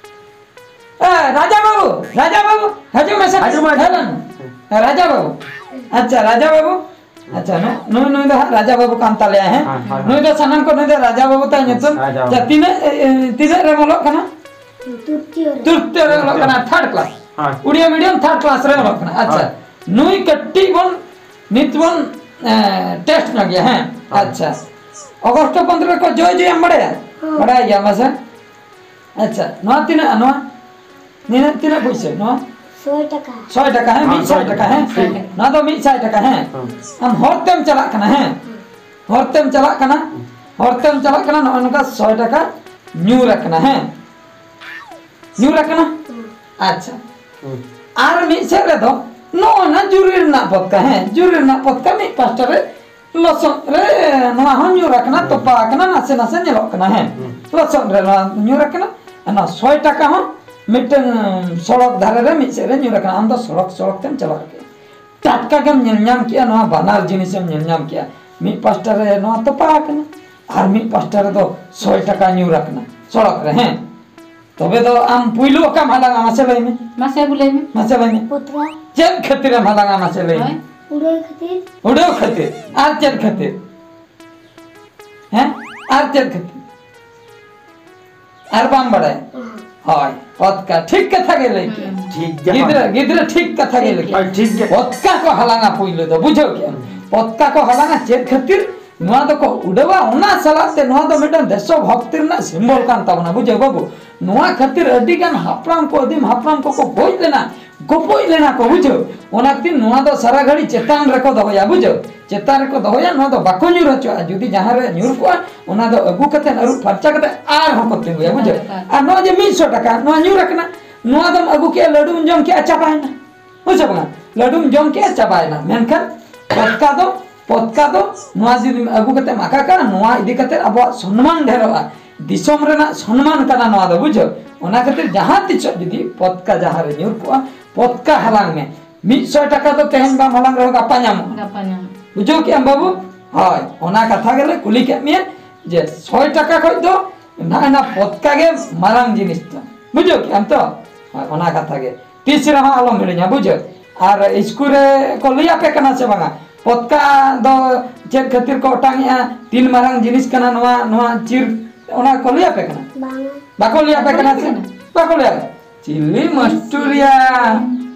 ᱨᱟᱡᱟ ᱵᱟᱹᱵᱩ, ᱨᱟᱡᱟ ᱵᱟᱹᱵᱩ, ᱦᱤᱡᱩᱜ ᱢᱮᱥᱮ᱾ ᱦᱤᱡᱩᱜ ᱢᱮ᱾ ᱦᱮᱡ ᱞᱮᱱ᱾ ᱨᱟᱡᱟ ᱵᱟᱹᱵᱩ᱾ ᱟᱪᱪᱷᱟ, ᱨᱟᱡᱟ ᱵᱟᱹᱵᱩ᱾ ᱟᱪᱪᱷᱟ, ᱱᱩ-, ᱱᱩᱭ, ᱱᱩᱭ ᱫᱚ ᱦᱟᱸᱜ ᱨᱟᱡᱟ ᱵᱟᱹᱵᱩ ᱠᱟᱱ ᱛᱟᱞᱮᱭᱟ, ᱦᱮᱸ? ᱦᱳᱭ, ᱦᱳᱭ, ᱦᱳᱭ᱾ ᱱᱩᱭ ᱫᱚ ᱥᱟᱱᱟᱢ ᱠᱚ, ᱱᱩᱭ ᱫᱚ ᱨᱟᱡᱟ ᱵᱟᱹᱵᱩ ᱛᱟᱭ ᱧᱩᱛᱩᱢ᱾ ᱨᱟᱡᱟ ᱵᱟᱹᱵᱩ᱾ ᱟᱪᱪᱷᱟ, ᱛᱤᱱᱟᱹᱜ, ᱮ, ᱮ, ᱛᱤᱱᱟᱹᱜ ᱨᱮᱢ ᱚᱞᱚᱜ ᱠᱟᱱᱟ? ᱛᱨᱤᱛᱤᱭᱚ ᱨᱮ᱾ ᱛᱨᱤᱛᱤᱭᱚ ᱨᱮ ᱚᱞᱚᱜ ᱠᱟᱱᱟ, third class᱾ ᱦᱳᱭ᱾ ᱩᱲᱤᱭᱟ medium third class ᱨᱮ ᱚᱞᱚᱜ ᱠᱟᱱᱟ᱾ ᱟᱪᱪᱷᱟ, ᱦᱳᱭ᱾ ᱱᱩᱭ ᱠᱟᱹᱴᱤᱡ ᱵᱚᱱ, ᱱᱤᱛ ᱵᱚᱱ, ᱮ, test ᱧᱚᱜ ᱜᱮᱭᱟ, ᱦᱮᱸ? ᱦᱳᱭ᱾ ᱟᱪᱪᱷᱟ, ᱚᱜᱚᱥᱴ ᱯᱚᱱᱫᱽᱨᱚ ᱠᱚ ᱡᱚᱭ ᱡᱚᱭ ᱮᱢ ᱵᱟᱲᱟᱭᱟ? ᱦᱳᱭ᱾ ᱵᱟᱲᱟᱭ ᱜᱮᱭᱟ ᱢᱟᱥᱮ? ᱟᱪᱪᱷᱟ, ᱱᱚᱣᱟ ᱛᱤᱱᱟᱹᱜ? ᱱᱚᱣᱟ ᱱᱤᱱᱟᱹᱜ, ᱛᱤᱱᱟᱹᱜ ᱯᱩᱭᱥᱟᱹ ᱱᱚᱣᱟ? ᱥᱚᱭ ᱴᱟᱠᱟ᱾ ᱥᱚᱭ ᱴᱟᱠᱟ, ᱦᱮᱸ, ᱦᱮᱸ, ᱢᱤᱫ ᱥᱚᱭ ᱥᱚᱭ ᱴᱟᱠᱟ, ᱴᱟᱠᱟ, ᱦᱮᱸ᱾ ᱦᱮᱸ᱾ ᱱᱚᱣᱟ ᱫᱚ ᱢᱤᱫ ᱥᱟᱭ ᱴᱟᱠᱟ, ᱦᱮᱸ᱾ ᱦᱮᱸ᱾ ᱟᱢ ᱦᱚᱨ ᱛᱮᱢ ᱪᱟᱞᱟᱜ ᱠᱟᱱᱟ, ᱦᱮᱸ᱾ ᱦᱚᱨ ᱛᱮᱢ ᱪᱟᱞᱟᱜ ᱠᱟᱱᱟ, ᱦᱚᱨ ᱛᱮᱢ ᱪᱟᱞᱟᱜ ᱠᱟᱱᱟ, ᱱᱚᱜᱼᱚ ᱱᱚᱝᱠᱟ ᱥᱚᱭ ᱴᱟᱠᱟ ᱧᱩᱨ ᱟᱠᱟᱱᱟ, ᱦᱮᱸ᱾ ᱧᱩᱨ ᱟᱠᱟᱱᱟ? ᱦᱮᱸ᱾ ᱟᱪᱪᱷᱟ᱾ ᱦᱮᱸ᱾ ᱟᱨ ᱢᱤᱫ ᱥᱮᱫ ᱨᱮᱫᱚ ᱱᱚᱜᱼᱚ ᱱᱟ ᱡᱩᱨᱤ ᱨᱮᱱᱟᱜ ᱯᱚᱛᱠᱟ, ᱦᱮᱸ, ᱡᱩᱨᱤ ᱨᱮᱱᱟᱜ ᱯᱚᱛᱠᱟ ᱢᱤᱫ ᱯᱟᱥᱴᱟ ᱨᱮ ᱞᱚᱥᱚᱫ ᱨᱮ ᱱᱚᱣᱟ ᱦᱚᱸ ᱧᱩᱨ ᱟᱠᱟᱱᱟ, ᱦᱩᱸ᱾ ᱛᱚᱯᱟ ᱟᱠᱟᱱᱟ, ᱱᱟᱥᱮ ᱱᱟᱥᱮ ᱧᱮᱞᱚᱜ ᱠᱟᱱᱟ, ᱦᱮᱸ᱾ ᱦᱩᱸ᱾ ᱞᱚᱥᱚᱫ ᱨᱮ ᱱᱚᱣᱟ ᱧᱩᱨ ᱟᱠᱟᱱᱟ᱾ ᱟᱨ ᱱᱚᱣᱟ ᱥᱚᱭ ᱴᱟᱠᱟ ᱦᱚᱸ ᱢᱤᱫᱴᱟᱝ ᱥᱚᱲᱚᱠ ᱫᱷᱟᱨᱮ ᱨᱮ ᱢᱤᱫ ᱥᱮᱫ ᱨᱮ ᱧᱩᱨ ᱟᱠᱟᱱᱟ᱾ ᱟᱢ ᱫᱚ ᱥᱚᱲᱚᱠ, ᱥᱚᱲᱚᱠ ᱛᱮᱢ ᱪᱟᱞᱟᱜ ᱠᱟᱱᱟ᱾ ᱴᱟᱴᱠᱟ ᱜᱮᱢ ᱧᱮᱞ ᱧᱟᱢ ᱠᱮᱜᱼᱟ, ᱱᱚᱣᱟ ᱵᱟᱱᱟᱨ ᱡᱤᱱᱤᱥᱮᱢ ᱧᱮᱞ ᱧᱟᱢ ᱠᱮᱜᱼᱟ᱾ ᱢᱤᱫ ᱯᱟᱥᱴᱟ ᱨᱮ ᱱᱚᱣᱟ ᱛᱚᱯᱟ ᱟᱠᱟᱱᱟ, ᱟᱨ ᱢᱤᱫ ᱯᱟᱥᱴᱟ ᱨᱮᱫᱚ ᱥᱚᱭ ᱴᱟᱠᱟ ᱧᱩᱨ ᱟᱠᱟᱱᱟ ᱥᱚᱲᱚᱠ ᱨᱮ, ᱦᱮᱸ᱾ ᱛᱚᱵᱮ ᱫᱚ ᱟᱢ ᱯᱩᱭᱞᱩ ᱚᱠᱟᱢ ᱦᱟᱞᱟᱝᱟ? ᱢᱟᱥᱮ ᱞᱟᱹᱭ ᱢᱮ᱾ ᱢᱟᱥᱮ ᱟᱹᱜᱩ ᱞᱟᱹᱭ ᱢᱮ᱾ ᱢᱟᱥᱮ ᱞᱟᱹᱭ ᱢᱮ᱾ ᱯᱚᱛᱠᱟ᱾ ᱪᱮᱫ ᱠᱷᱟᱹᱛᱤᱨᱮᱢ ᱦᱟᱞᱟᱝᱟ? ᱢᱟᱥᱮ ᱞᱟᱹᱭ ᱢᱮ᱾ ᱦᱳᱭ᱾ ᱩᱰᱟᱹᱣ ᱠᱷᱟᱹᱛᱤᱨ᱾ ᱩᱰᱟᱹᱣ ᱠᱷᱟᱹᱛᱤᱨ᱾ ᱟᱨ ᱪᱮᱫ ᱠᱷᱟᱹᱛᱤᱨ? ᱦᱮᱸ? ᱟᱨ ᱪᱮᱫ ᱠᱷᱟᱹᱛᱤᱨ? ᱟᱨ ᱵᱟᱢ ᱵᱟᱲᱟᱭᱟ? ᱦᱳᱭ, ᱯᱚᱛᱠᱟ᱾ ᱴᱷᱤᱠ ᱠᱟᱛᱷᱟ ᱜᱮ ᱞᱟᱹᱭ ᱠᱮᱜᱼᱟ᱾ ᱦᱩᱸ᱾ ᱴᱷᱤᱠ ᱜᱮᱭᱟ᱾ ᱜᱤᱫᱽᱨᱟᱹ, ᱜᱤᱫᱽᱨᱟᱹ ᱴᱷᱤᱠ ᱠᱟᱛᱷᱟ ᱜᱮ ᱞᱟᱹᱭ ᱠᱮᱜᱼᱟ᱾ ᱦᱳᱭ, ᱴᱷᱤᱠ ᱜᱮᱭᱟ᱾ ᱯᱚᱛᱠᱟ ᱠᱚ ᱦᱟᱞᱟᱝᱟ ᱯᱩᱭᱞᱩ ᱫᱚ, ᱵᱩᱡᱷᱟᱹᱣ ᱠᱮᱜᱼᱟ? ᱦᱩᱸ᱾ ᱯᱚᱛᱠᱟ ᱠᱚ ᱦᱟᱞᱟᱝᱟ ᱪᱮᱫ ᱠᱷᱟᱹᱛᱤᱨ? ᱱᱚᱣᱟ ᱫᱚᱠᱚ ᱩᱰᱟᱹᱣᱟ, ᱚᱱᱟ ᱥᱟᱞᱟᱜ ᱛᱮ ᱱᱚᱣᱟ ᱫᱚ ᱢᱤᱫᱴᱟᱝ ᱫᱮᱥᱚ ᱵᱷᱚᱠᱛᱤ ᱨᱮᱱᱟᱜ symbol ᱠᱟᱱ ᱛᱟᱵᱚᱱᱟ, ᱵᱩᱡᱷᱟᱹᱣ ᱵᱟᱹᱵᱩ? ᱱᱚᱣᱟ ᱠᱷᱟᱹᱛᱤᱨ ᱟᱹᱰᱤ ᱜᱟᱱ ᱦᱟᱯᱲᱟᱢ ᱠᱚ, ᱟᱹᱫᱤᱢ ᱦᱟᱯᱲᱟᱢ ᱠᱚᱠᱚ ᱜᱚᱡ ᱞᱮᱱᱟ, ᱜᱚᱯᱚᱡ ᱞᱮᱱᱟ ᱠᱚ, ᱵᱩᱡᱷᱟᱹᱣ? ᱚᱱᱟ ᱠᱷᱟᱹᱛᱤᱨ ᱱᱚᱣᱟ ᱫᱚ ᱥᱟᱨᱟ ᱜᱷᱟᱹᱲᱤ ᱪᱮᱛᱟᱱ ᱨᱮᱠᱚ ᱫᱚᱦᱚᱭᱟ, ᱵᱩᱡᱷᱟᱹᱣ? ᱪᱮᱛᱟᱱ ᱨᱮᱠᱚ ᱫᱚᱦᱚᱭᱟ, ᱱᱚᱣᱟ ᱫᱚ ᱵᱟᱠᱚ ᱧᱩᱨ ᱦᱚᱪᱚᱜᱼᱟ᱾ ᱡᱩᱫᱤ ᱡᱟᱦᱟᱸ ᱨᱮ ᱧᱩᱨ ᱠᱚᱜᱼᱟ, ᱚᱱᱟ ᱫᱚ ᱟᱹᱜᱩ ᱠᱟᱛᱮ ᱟᱹᱨᱩᱵ ᱯᱷᱟᱨᱪᱟ ᱠᱟᱛᱮ ᱟᱨᱦᱚᱸ ᱠᱚ ᱛᱤᱸᱜᱩᱭᱟ, ᱵᱩᱡᱷᱟᱹᱣ? ᱦᱮᱸ, ᱦᱮᱸ᱾ ᱟᱨ ᱱᱚᱣᱟ ᱡᱮ ᱢᱤᱫ ᱥᱚ ᱴᱟᱠᱟ, ᱱᱚᱣᱟ ᱧᱩᱨ ᱟᱠᱟᱱᱟ, ᱱᱚᱣᱟ ᱫᱚᱢ ᱟᱹᱜᱩ ᱠᱮᱜᱼᱟ, ᱞᱟᱹᱰᱩᱢ ᱡᱚᱢ ᱠᱮᱜᱼᱟ, ᱪᱟᱵᱟᱭᱮᱱᱟ᱾ ᱵᱩᱡᱷᱟᱹᱣ ᱵᱟᱝᱟ? ᱞᱟᱹᱰᱩᱢ ᱡᱚᱢ ᱠᱮᱜᱼᱟ, ᱪᱟᱵᱟᱭᱮᱱᱟ᱾ ᱢᱮᱱᱠᱷᱟᱱ ᱯᱚᱛᱠᱟ ᱫᱚ, ᱯᱚᱛᱠᱟ ᱫᱚ ᱱᱚᱣᱟ ᱡᱩᱫᱤᱢ ᱟᱹᱜᱩ ᱠᱟᱛᱮᱢ ᱟᱠᱟ ᱠᱟᱜᱼᱟ, ᱱᱚᱣᱟ ᱤᱫᱤ ᱠᱟᱛᱮ ᱟᱵᱚᱣᱟᱜ ᱥᱚᱱᱢᱟᱱ ᱰᱷᱮᱨᱚᱜᱼᱟ, ᱫᱤᱥᱚᱢ ᱨᱮᱱᱟᱜ ᱥᱚᱱᱢᱟᱱ ᱠᱟᱱᱟ ᱱᱚᱣᱟ ᱫᱚ, ᱵᱩᱡᱷᱟᱹᱣ? ᱚᱱᱟ ᱠᱷᱟᱹᱛᱤᱨ ᱡᱟᱦᱟᱸ ᱛᱤᱥᱚᱜ ᱡᱩᱫᱤ ᱯᱚᱛᱠᱟ ᱡᱟᱦᱟᱸ ᱨᱮ ᱧᱩᱨ ᱠᱚᱜᱼᱟ, ᱯᱚᱛᱠᱟ ᱦᱟᱞᱟᱝ ᱢᱮ᱾ ᱢᱤᱫ ᱥᱚᱭ ᱴᱟᱠᱟ ᱫᱚ ᱛᱮᱦᱮᱧ ᱵᱟᱢ ᱦᱟᱞᱟᱝ ᱨᱮᱦᱚᱸ ᱜᱟᱯᱟ ᱧᱟᱢᱚᱜᱼᱟ᱾ ᱜᱟᱯᱟ ᱧᱟᱢᱚᱜᱼᱟ᱾ ᱵᱩᱡᱷᱟᱹᱣ ᱠᱮᱜᱼᱟᱢ ᱵᱟᱹᱵᱩ? ᱦᱳᱭ, ᱚᱱᱟ ᱠᱟᱛᱷᱟ ᱜᱮᱞᱮ ᱠᱩᱞᱤ ᱠᱮᱫ ᱢᱮᱭᱟ ᱡᱮ ᱥᱚᱭ ᱴᱟᱠᱟ ᱠᱷᱚᱡ ᱫᱚ ᱱᱟᱜ ᱚᱱᱟ ᱯᱚᱛᱠᱟ ᱜᱮ ᱢᱟᱨᱟᱝ ᱡᱤᱱᱤᱥ ᱫᱚ᱾ ᱵᱩᱡᱷᱟᱹᱣ ᱠᱮᱜᱼᱟᱢ ᱛᱚ? ᱚᱱᱟ ᱠᱟᱛᱷᱟ ᱜᱮ ᱛᱤᱥ ᱨᱮᱦᱚᱸ ᱟᱞᱚᱢ ᱦᱤᱲᱤᱧᱟ, ᱵᱩᱡᱷᱟᱹᱣ᱾ ᱟᱨ ᱤᱥᱠᱩᱞ ᱨᱮ ᱠᱚ ᱞᱟᱹᱭ ᱟᱯᱮ ᱠᱟᱱᱟ ᱥᱮ ᱵᱟᱝᱟ? ᱯᱚᱛᱠᱟ ᱫᱚ ᱪᱮᱫ ᱠᱷᱟᱹᱛᱤᱨ ᱠᱚ ᱚᱴᱟᱝ ᱮᱜᱼᱟ? ᱛᱤᱱ ᱢᱟᱨᱟᱝ ᱡᱤᱱᱤᱥ ᱠᱟᱱᱟ ᱱᱚᱣᱟ, ᱱᱚᱣᱟ ᱪᱤᱨ, ᱚᱱᱟ ᱠᱚ ᱞᱟᱹᱭ ᱟᱯᱮ ᱠᱟᱱᱟ? ᱵᱟᱝᱟ᱾ ᱵᱟᱠᱚ ᱞᱟᱹᱭ ᱟᱯᱮ ᱠᱟᱱᱟ ᱥᱮ? ᱵᱟᱠᱚ ᱞᱟᱹᱭ ᱟᱯᱮ᱾ ᱪᱤᱞᱤ ᱢᱟᱥᱴᱩᱨᱤᱭᱟ?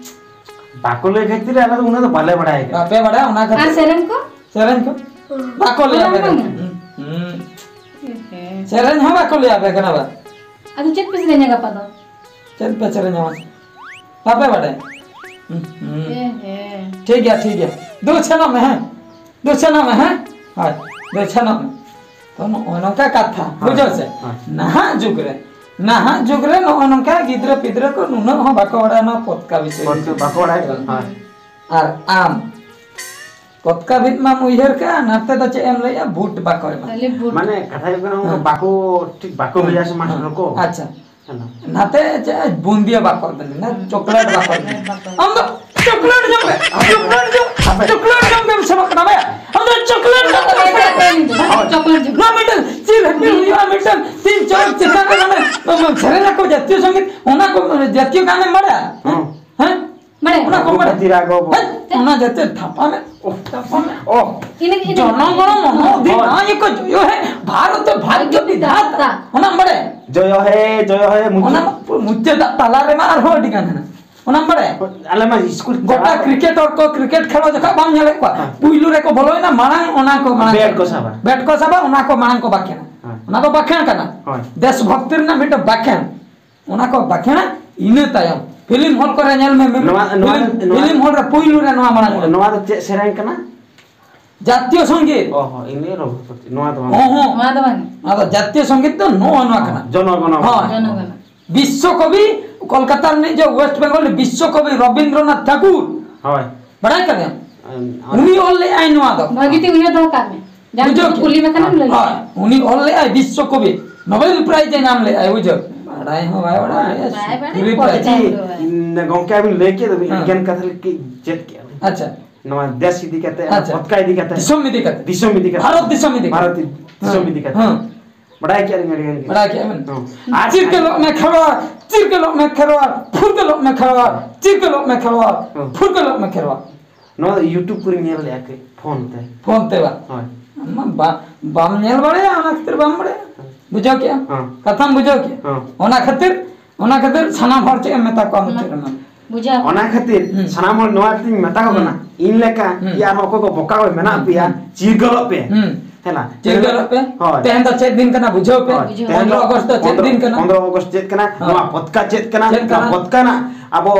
ᱵᱟᱠᱚ ᱞᱟᱹᱭ ᱠᱷᱟᱹᱛᱤᱨ ᱟᱞᱮ ᱫᱚ ᱩᱱᱟᱹᱜ ᱫᱚ ᱵᱟᱞᱮ ᱵᱟᱲᱟᱭ ᱠᱟᱱᱟ᱾ ᱵᱟᱯᱮ ᱵᱟᱲᱟᱭᱟ ᱚᱱᱟ ᱠᱷᱟᱹᱛᱤᱨ᱾ ᱟᱨ ᱥᱮᱨᱮᱧ ᱠᱚ? ᱥᱮᱨᱮᱧ ᱠᱚ? ᱦᱩᱸ᱾ ᱵᱟᱠᱚ ᱞᱟᱹᱭ ᱚᱱᱟ ᱟᱯᱮ ᱠᱟᱱᱟ᱾ ᱵᱟᱝᱟ? ᱦᱩᱸ, ᱦᱩᱸ᱾ ᱦᱮᱸ᱾ ᱥᱮᱨᱮᱧ ᱦᱚᱸ ᱵᱟᱠᱚ ᱞᱟᱹᱭ ᱟᱯᱮ ᱠᱟᱱᱟ ᱵᱟ? ᱟᱫᱚ ᱪᱮᱫ ᱯᱮ ᱥᱮᱨᱮᱧᱟ ᱜᱟᱯᱟ ᱫᱚ? ᱪᱮᱫ ᱯᱮ ᱥᱮᱨᱮᱧᱟ ᱢᱟᱥᱮ? ᱵᱟᱯᱮ ᱵᱟᱰᱟᱭᱟ? ᱦᱩᱸ, ᱦᱩᱸ᱾ ᱦᱮᱸ, ᱦᱮᱸ᱾ ᱴᱷᱤᱠ ᱜᱮᱭᱟ, ᱴᱷᱤᱠ ᱜᱮᱭᱟ᱾ ᱫᱩ ᱥᱮᱱᱚᱜ ᱢᱮ, ᱦᱮᱸ? ᱫᱩ ᱥᱮᱱᱚᱜ ᱢᱮ, ᱦᱮᱸ? ᱦᱳᱭ, ᱫᱩ ᱥᱮᱱᱚᱜ ᱢᱮ᱾ ᱛᱚ, ᱱᱚᱜᱼᱚᱭ ᱱᱚᱝᱠᱟ ᱠᱟᱛᱷᱟ, ᱦᱳᱭ, ᱵᱩᱡᱷᱟᱹᱣ ᱥᱮ? ᱦᱳᱭ᱾ ᱱᱟᱦᱟᱜ ᱡᱩᱜᱽ ᱨᱮ, ᱱᱟᱦᱟᱜ ᱡᱩᱜᱽ ᱨᱮ ᱱᱚᱜᱼᱚᱭ ᱱᱚᱝᱠᱟ ᱜᱤᱫᱽᱨᱟᱹ ᱯᱤᱫᱽᱨᱟᱹ ᱠᱚ ᱱᱩᱱᱟᱹᱜ ᱦᱚᱸ ᱵᱟᱠᱚ ᱵᱟᱲᱟᱭᱟ ᱱᱚᱣᱟ ᱯᱚᱛᱠᱟ ᱵᱤᱥᱚᱭ ᱵᱟᱠᱚ, ᱛᱮ᱾ ᱵᱟᱠᱚ ᱵᱟᱲᱟᱭᱟ, ᱦᱳᱭ᱾ ᱟᱨ ᱟᱢ ᱯᱚᱛᱠᱟ ᱵᱷᱤᱛ ᱢᱟᱢ ᱩᱭᱦᱟᱹᱨ ᱠᱟᱜᱼᱟ, ᱱᱟᱛᱮ ᱫᱚ ᱪᱮᱫ ᱮᱢ ᱞᱟᱹᱭᱮᱜᱼᱟ? ᱵᱩᱴ ᱵᱟᱠᱚ ᱮᱢᱟ᱾ ᱠᱷᱟᱹᱞᱤ ᱵᱩᱴ᱾ ᱢᱟᱱᱮ, ᱠᱟᱛᱷᱟ ᱦᱩᱭᱩᱜ ᱠᱟᱱᱟ, ᱩᱱᱠᱩ ᱦᱮᱸ᱾ ᱵᱟᱠᱚ, ᱴᱷᱤᱠ ᱵᱟᱠᱚ ᱦᱮᱸ᱾ ᱵᱩᱡᱷᱟᱹᱣᱟ ᱥᱮ ᱢᱟᱥᱴᱟᱨ ᱦᱮᱸ᱾ ᱠᱚ᱾ ᱟᱪᱪᱷᱟ᱾ ᱦᱮᱸ᱾ ᱱᱟᱛᱮ ᱪᱮᱫ ᱵᱩᱸᱫᱤᱭᱟᱹ ᱵᱟᱠᱚ ᱮᱢᱟ, ᱦᱮᱸ᱾ ᱪᱚᱠᱞᱮᱴ ᱵᱟᱠᱚ ᱮᱢᱟ᱾ ᱪᱚᱠᱞᱮᱴ ᱵᱟᱠᱚ ᱮᱢᱟ᱾ ᱟᱢ ᱫᱚ ᱪᱚᱠᱞᱮᱴ ᱡᱚᱢ ᱢᱮ, ᱪᱚᱠᱞᱮᱴ ᱡᱚᱢ, ᱪᱚᱠᱞᱮᱴ ᱡᱚᱢ ᱜᱮᱢ ᱥᱮᱱᱚᱜ ᱠᱟᱱᱟ ᱵᱮ᱾ ᱟᱢ ᱫᱚ ᱪᱚᱠᱞᱮᱴ ᱡᱚᱢ ᱢᱮ᱾ ᱦᱳᱭ᱾ ᱪᱚᱠᱞᱮᱴ ᱡᱚᱢ᱾ ᱱᱚᱣᱟ ᱢᱤᱫᱴᱟᱝ ᱪᱤᱨ ᱦᱟᱹᱴᱤᱧ ᱦᱩᱭᱩᱜᱼᱟ, ᱢᱤᱫᱴᱟᱝ ᱛᱤᱱ ᱪᱚᱨᱚᱠ ᱪᱮᱛᱟᱱ ᱨᱮ ᱢᱟᱱᱮ ᱥᱮᱨᱮᱧ ᱟᱠᱚ ᱡᱟᱹᱛᱤᱭᱚ ᱥᱚᱝᱜᱤᱛ, ᱚᱱᱟ ᱠᱚ ᱡᱟᱹᱛᱤᱭᱚ ᱜᱟᱱᱮᱢ ᱵᱟᱲᱟᱭᱟ? ᱦᱮᱸ᱾ ᱦᱮᱸ? ᱚᱱᱟ ᱠᱚ ᱵᱟᱲᱟᱭᱟ? ᱨᱚᱜᱷᱩᱯᱚᱛᱤ ᱨᱟᱜᱷᱚᱵ᱾ ᱦᱮᱸ, ᱚᱱᱟ ᱡᱟᱹᱛᱤ ᱛᱷᱟᱯᱟ ᱢᱮ᱾ ᱳᱦ᱾ ᱛᱷᱟᱯᱟ ᱢᱮ᱾ ᱳᱦ᱾ ᱤᱱᱟᱹ, ᱤᱱᱟᱹ᱾ ᱡᱚᱱᱚ ᱜᱚᱱᱚ ᱢᱚᱱᱚ ᱦᱳᱭ᱾ ᱚᱫᱷᱤᱱᱟᱭᱚᱠ ᱡᱚᱭᱚ ᱦᱮ ᱵᱷᱟᱨᱚᱛ ᱵᱷᱟᱜᱽᱭᱚ ᱵᱤᱫᱷᱟᱛᱟ᱾ ᱚᱱᱟᱢ ᱵᱟᱲᱟᱭᱟ? ᱡᱚᱭᱚ ᱦᱮ, ᱡᱚᱭᱚ ᱦᱮ, ᱢᱩᱪᱟᱹᱫ᱾ ᱚᱱᱟ ᱢᱩᱪᱟᱹᱫᱟᱜ ᱛᱟᱞᱟ ᱨᱮᱢᱟ ᱟᱨᱦᱚᱸ ᱟᱹᱰᱤ ᱜᱟᱱ ᱦᱮᱱᱟᱜ᱾ ᱚᱱᱟᱢ ᱵᱟᱲᱟᱭᱟ? ᱟᱞᱮ ᱢᱟ ᱤᱥᱠᱩᱞ ᱜᱚᱴᱟ ᱪᱟᱞᱟᱣ᱾ ᱠᱨᱤᱠᱮᱴᱚᱨ ᱠᱚ ᱠᱨᱤᱠᱮᱴ ᱠᱷᱮᱞᱳ ᱡᱚᱠᱷᱚᱱ ᱵᱟᱢ ᱧᱮᱞᱮᱫ ᱠᱚᱣᱟ? ᱦᱮᱸ᱾ ᱯᱩᱭᱞᱩ ᱨᱮᱠᱚ ᱵᱚᱞᱚᱭᱮᱱᱟ, ᱢᱟᱲᱟᱝ ᱚᱱᱟ ᱠᱚ ᱢᱟᱲᱟᱝ ᱵᱮᱴ ᱠᱚ ᱥᱟᱵᱟ᱾ ᱵᱮᱴ ᱠᱚ ᱥᱟᱵᱟ, ᱚᱱᱟ ᱠᱚ ᱢᱟᱲᱟᱝ ᱠᱚ ᱵᱟᱠᱷᱮᱲᱟ᱾ ᱦᱮᱸ᱾ ᱚᱱᱟ ᱫᱚ ᱵᱟᱠᱷᱮᱲ ᱠᱟᱱᱟ᱾ ᱦᱳᱭ᱾ ᱫᱮᱥ ᱵᱷᱚᱠᱛᱤ ᱨᱮᱱᱟᱜ ᱢᱤᱫᱴᱟᱝ ᱵᱟᱠᱷᱮᱲ᱾ ᱚᱱᱟ ᱠᱚ ᱵᱟᱠᱷᱮᱲᱟ, ᱤᱱᱟᱹ ᱛᱟᱭᱚᱢ ᱯᱷᱤᱞᱢ ᱦᱚᱞ ᱠᱚᱨᱮ ᱧᱮᱞ ᱢᱮ, ᱢᱮ, ᱱᱚᱣᱟ, ᱱᱚᱣᱟ, ᱯᱷᱤᱞᱢ, ᱱᱚᱣᱟ, ᱯᱷᱤᱞᱢ ᱦᱚᱞ ᱨᱮ ᱯᱩᱭᱞᱩ ᱨᱮ ᱱᱚᱣᱟ ᱢᱟᱲᱟᱝ ᱚᱜᱼᱟ᱾ ᱱᱚᱣᱟ ᱫᱚ ᱪᱮᱫ ᱥᱮᱨᱮᱧ ᱠᱟᱱᱟ? ᱡᱟᱛᱤᱭᱚ ᱥᱚᱝᱜᱤᱛ᱾ ᱚ ᱦᱚᱸ, ᱤᱱᱟᱹ ᱨᱚᱜᱷᱩᱯᱚᱛᱤ, ᱱᱚᱣᱟ ᱫᱚ ᱵᱟᱝ᱾ ᱦᱚᱸ, ᱦᱚᱸ᱾ ᱱᱚᱣᱟ ᱫᱚ ᱵᱟᱝ᱾ ᱟᱫᱚ ᱡᱟᱛᱤᱭᱚ ᱥᱚᱝᱜᱤᱛ ᱫᱚ ᱱᱚᱜᱼᱚ ᱱᱚᱣᱟ ᱠᱟᱱᱟ᱾ ᱡᱚᱱᱚ ᱜᱚᱱᱚ ᱦᱳᱭ᱾ ᱢᱚᱱ᱾ ᱡᱚᱱᱚ ᱜᱚᱱᱚ᱾ ᱵᱤᱥᱥᱚ ᱠᱚᱵᱤ, ᱠᱳᱞᱠᱟᱛᱟ ᱨᱤᱱᱤᱡ ᱡᱮ ᱣᱮᱥᱴ ᱵᱮᱝᱜᱚᱞ ᱨᱤᱱᱤᱡ ᱵᱤᱥᱥᱚ ᱠᱚᱵᱤ ᱨᱚᱵᱤᱱᱫᱨᱚᱱᱟᱛᱷ ᱴᱷᱟᱠᱩᱨ᱾ ᱦᱳᱭ᱾ ᱵᱟᱲᱟᱭ ᱠᱟᱫᱟᱢ? ᱟᱢ, ᱟᱢ᱾ ᱩᱱᱤ ᱚᱞ ᱞᱮᱜᱼᱟᱭ ᱱᱚᱣᱟ ᱫᱚ᱾ ᱵᱷᱟᱹᱜᱤ ᱴᱷᱤᱠ ᱩᱭᱦᱟᱹᱨ ᱫᱚᱦᱚ ᱠᱟᱜ ᱢᱮ᱾ ᱡᱟᱦᱟᱸ ᱵᱩᱡᱷᱟᱹᱣ ᱛᱤᱥ ᱠᱮᱫ? ᱠᱩᱞᱤ ᱢᱮ ᱠᱷᱟᱱᱮᱢ ᱞᱟᱹᱭ ᱦᱳᱭ, ᱫᱟᱲᱮᱭᱟᱜᱼᱟ᱾ ᱩᱱᱤ ᱚᱞ ᱞᱮᱜᱼᱟᱭ ᱵᱤᱥᱥᱚ ᱠᱚᱵᱤ, ᱱᱳᱵᱮᱞ ᱯᱨᱟᱭᱤᱡᱽ ᱮ ᱧᱟᱢ ᱞᱮᱜᱼᱟᱭ, ᱵᱩᱡᱷᱟᱹᱣ? ᱵᱟᱲᱟᱭ ᱦᱚᱸ ᱵᱟᱭ ᱵᱟᱲᱟᱭᱟ, ᱵᱟᱭ ᱵᱟᱲᱟᱭᱟ, free ᱯᱚᱨᱮ prize᱾ ᱛᱮ᱾ ᱟᱪᱪᱷᱟ, ᱩᱱ ᱜᱚᱝᱠᱮ ᱟᱵᱤᱱ ᱞᱟᱹᱭ ᱠᱮᱫ ᱫᱚᱵᱤᱱ, ᱦᱮᱸ᱾ ᱮᱠᱮᱱ ᱠᱟᱛᱷᱟ ᱞᱮᱠᱟ ᱪᱮᱫ ᱠᱮᱜᱼᱟ ᱵᱤᱱ᱾ ᱟᱪᱪᱷᱟ᱾ ᱱᱚᱣᱟ ᱫᱮᱥ ᱤᱫᱤ ᱠᱟᱛᱮ, ᱟᱪᱪᱷᱟ᱾ ᱯᱚᱛᱠᱟ ᱤᱫᱤ ᱠᱟᱛᱮ᱾ ᱫᱤᱥᱚᱢ ᱤᱫᱤ ᱠᱟᱛᱮ᱾ ᱫᱤᱥᱚᱢ ᱤᱫᱤ ᱠᱟᱛᱮ᱾ ᱵᱷᱟᱨᱚᱛ ᱫᱤᱥᱚᱢ ᱤᱫᱤ ᱠᱟᱛᱮ᱾ ᱵᱷᱟᱨᱚᱛ ᱫᱤᱥᱚᱢ ᱦᱮᱸ, ᱤᱫᱤ ᱠᱟᱛᱮ᱾ ᱦᱮᱸ᱾ ᱵᱟᱰᱟᱭ ᱠᱮᱫᱼᱟ ᱞᱤᱧ ᱟᱹᱰᱤ ᱜᱟᱱ ᱜᱮ᱾ ᱵᱟᱰᱟᱭ ᱠᱮᱫᱼᱟ ᱵᱮᱱ? ᱦᱚᱸ᱾ ᱟᱨ ᱪᱤᱨᱠᱟᱹᱞᱚᱜ ᱢᱮ ᱠᱷᱮᱨᱣᱟᱲ, ᱪᱤᱨᱠᱟᱹᱞᱚᱜ ᱢᱮ ᱠᱷᱮᱨᱣᱟᱲ, ᱯᱷᱩᱨᱠᱟᱹᱞᱚᱜ ᱢᱮ ᱠᱷᱮᱨᱣᱟᱲ, ᱪᱤᱨᱠᱟᱹᱞᱚᱜ ᱢᱮ ᱠᱷᱮᱨᱣᱟᱲ, ᱦᱚᱸ᱾ ᱯᱷᱩᱨᱠᱟᱹᱞᱚᱜ ᱢᱮ ᱠᱷᱮᱨᱣᱟᱲ᱾ ᱱᱚᱣᱟ ᱫᱚ YouTube ᱠᱚᱨᱮᱧ ᱧᱮᱞ ᱞᱮᱫᱼᱟ ᱠᱟᱹᱡ ᱯᱷᱳᱱ ᱛᱮ᱾ ᱯᱷᱳᱱ ᱛᱮ ᱵᱟᱝ? ᱦᱳᱭ᱾ ᱟᱢ ᱢᱟ ᱵᱟ-, ᱵᱟᱢ ᱧᱮᱞ ᱵᱟᱲᱟᱭᱟ, ᱚᱱᱟ ᱠᱷᱟᱹᱛᱤᱨ ᱵᱟᱢ ᱵᱟᱲᱟᱭᱟ᱾ ᱦᱳᱭ᱾ ᱵᱩᱡᱷᱟᱹᱣ ᱠᱮᱜᱼᱟᱢ? ᱦᱚᱸ᱾ ᱠᱟᱛᱷᱟᱢ ᱵᱩᱡᱷᱟᱹᱣ ᱠᱮᱜᱼᱟ? ᱦᱚᱸ᱾ ᱚᱱᱟ ᱠᱷᱟᱹᱛᱤᱨ, ᱚᱱᱟ ᱠᱷᱟᱹᱛᱤᱨ ᱥᱟᱱᱟᱢ ᱦᱚᱲ ᱪᱮᱫ ᱮᱢ ᱢᱮᱛᱟ ᱠᱚᱣᱟ ᱢᱩᱪᱟᱹᱫ ᱨᱮᱢᱟ? ᱵᱩᱡᱷᱟᱹᱣ᱾ ᱚᱱᱟ ᱠᱷᱟᱹᱛᱤᱨ ᱦᱩᱸ᱾ ᱥᱟᱱᱟᱢ ᱦᱚᱲ ᱱᱚᱣᱟ ᱛᱤᱧ ᱢᱮᱛᱟ ᱠᱚ ᱠᱟᱱᱟ, ᱦᱩᱸ᱾ ᱤᱧ ᱞᱮᱠᱟ ᱦᱩᱸ᱾ ᱠᱤ ᱟᱨᱦᱚᱸ ᱚᱠᱚᱭ ᱠᱚ ᱵᱚᱠᱟ ᱠᱚ ᱢᱮᱱᱟᱜ ᱯᱮᱭᱟ, ᱦᱩᱸ᱾ ᱪᱤᱨᱜᱟᱹᱞᱚᱜ ᱯᱮ᱾ ᱦᱩᱸ᱾ ᱦᱮᱸ ᱱᱟ? ᱪᱤᱨᱜᱟᱹᱞᱚᱜ ᱯᱮ᱾ ᱦᱳᱭ᱾ ᱛᱮᱦᱮᱧ ᱫᱚ ᱪᱮᱫ ᱫᱤᱱ ᱠᱟᱱᱟ ᱵᱩᱡᱷᱟᱹᱣ ᱯᱮ᱾ ᱦᱳᱭ᱾ ᱛᱮᱦᱮᱧ ᱫᱚ ᱯᱚᱱᱨᱚ ᱟᱜᱚᱥᱴ ᱫᱚ ᱪᱮᱫ ᱯᱚᱱᱨᱚ, ᱫᱤᱱ ᱠᱟᱱᱟ? ᱯᱚᱱᱨᱚ ᱟᱜᱚᱥᱴ ᱪᱮᱫ ᱠᱟᱱᱟ? ᱦᱳᱭ᱾ ᱱᱚᱣᱟ ᱯᱚᱛᱠᱟ ᱪᱮᱫ ᱠᱟᱱᱟ? ᱪᱮᱫ ᱱᱚᱣᱟ ᱠᱟᱱᱟ? ᱯᱚᱛᱠᱟ ᱨᱮᱱᱟᱜ ᱟᱵᱚ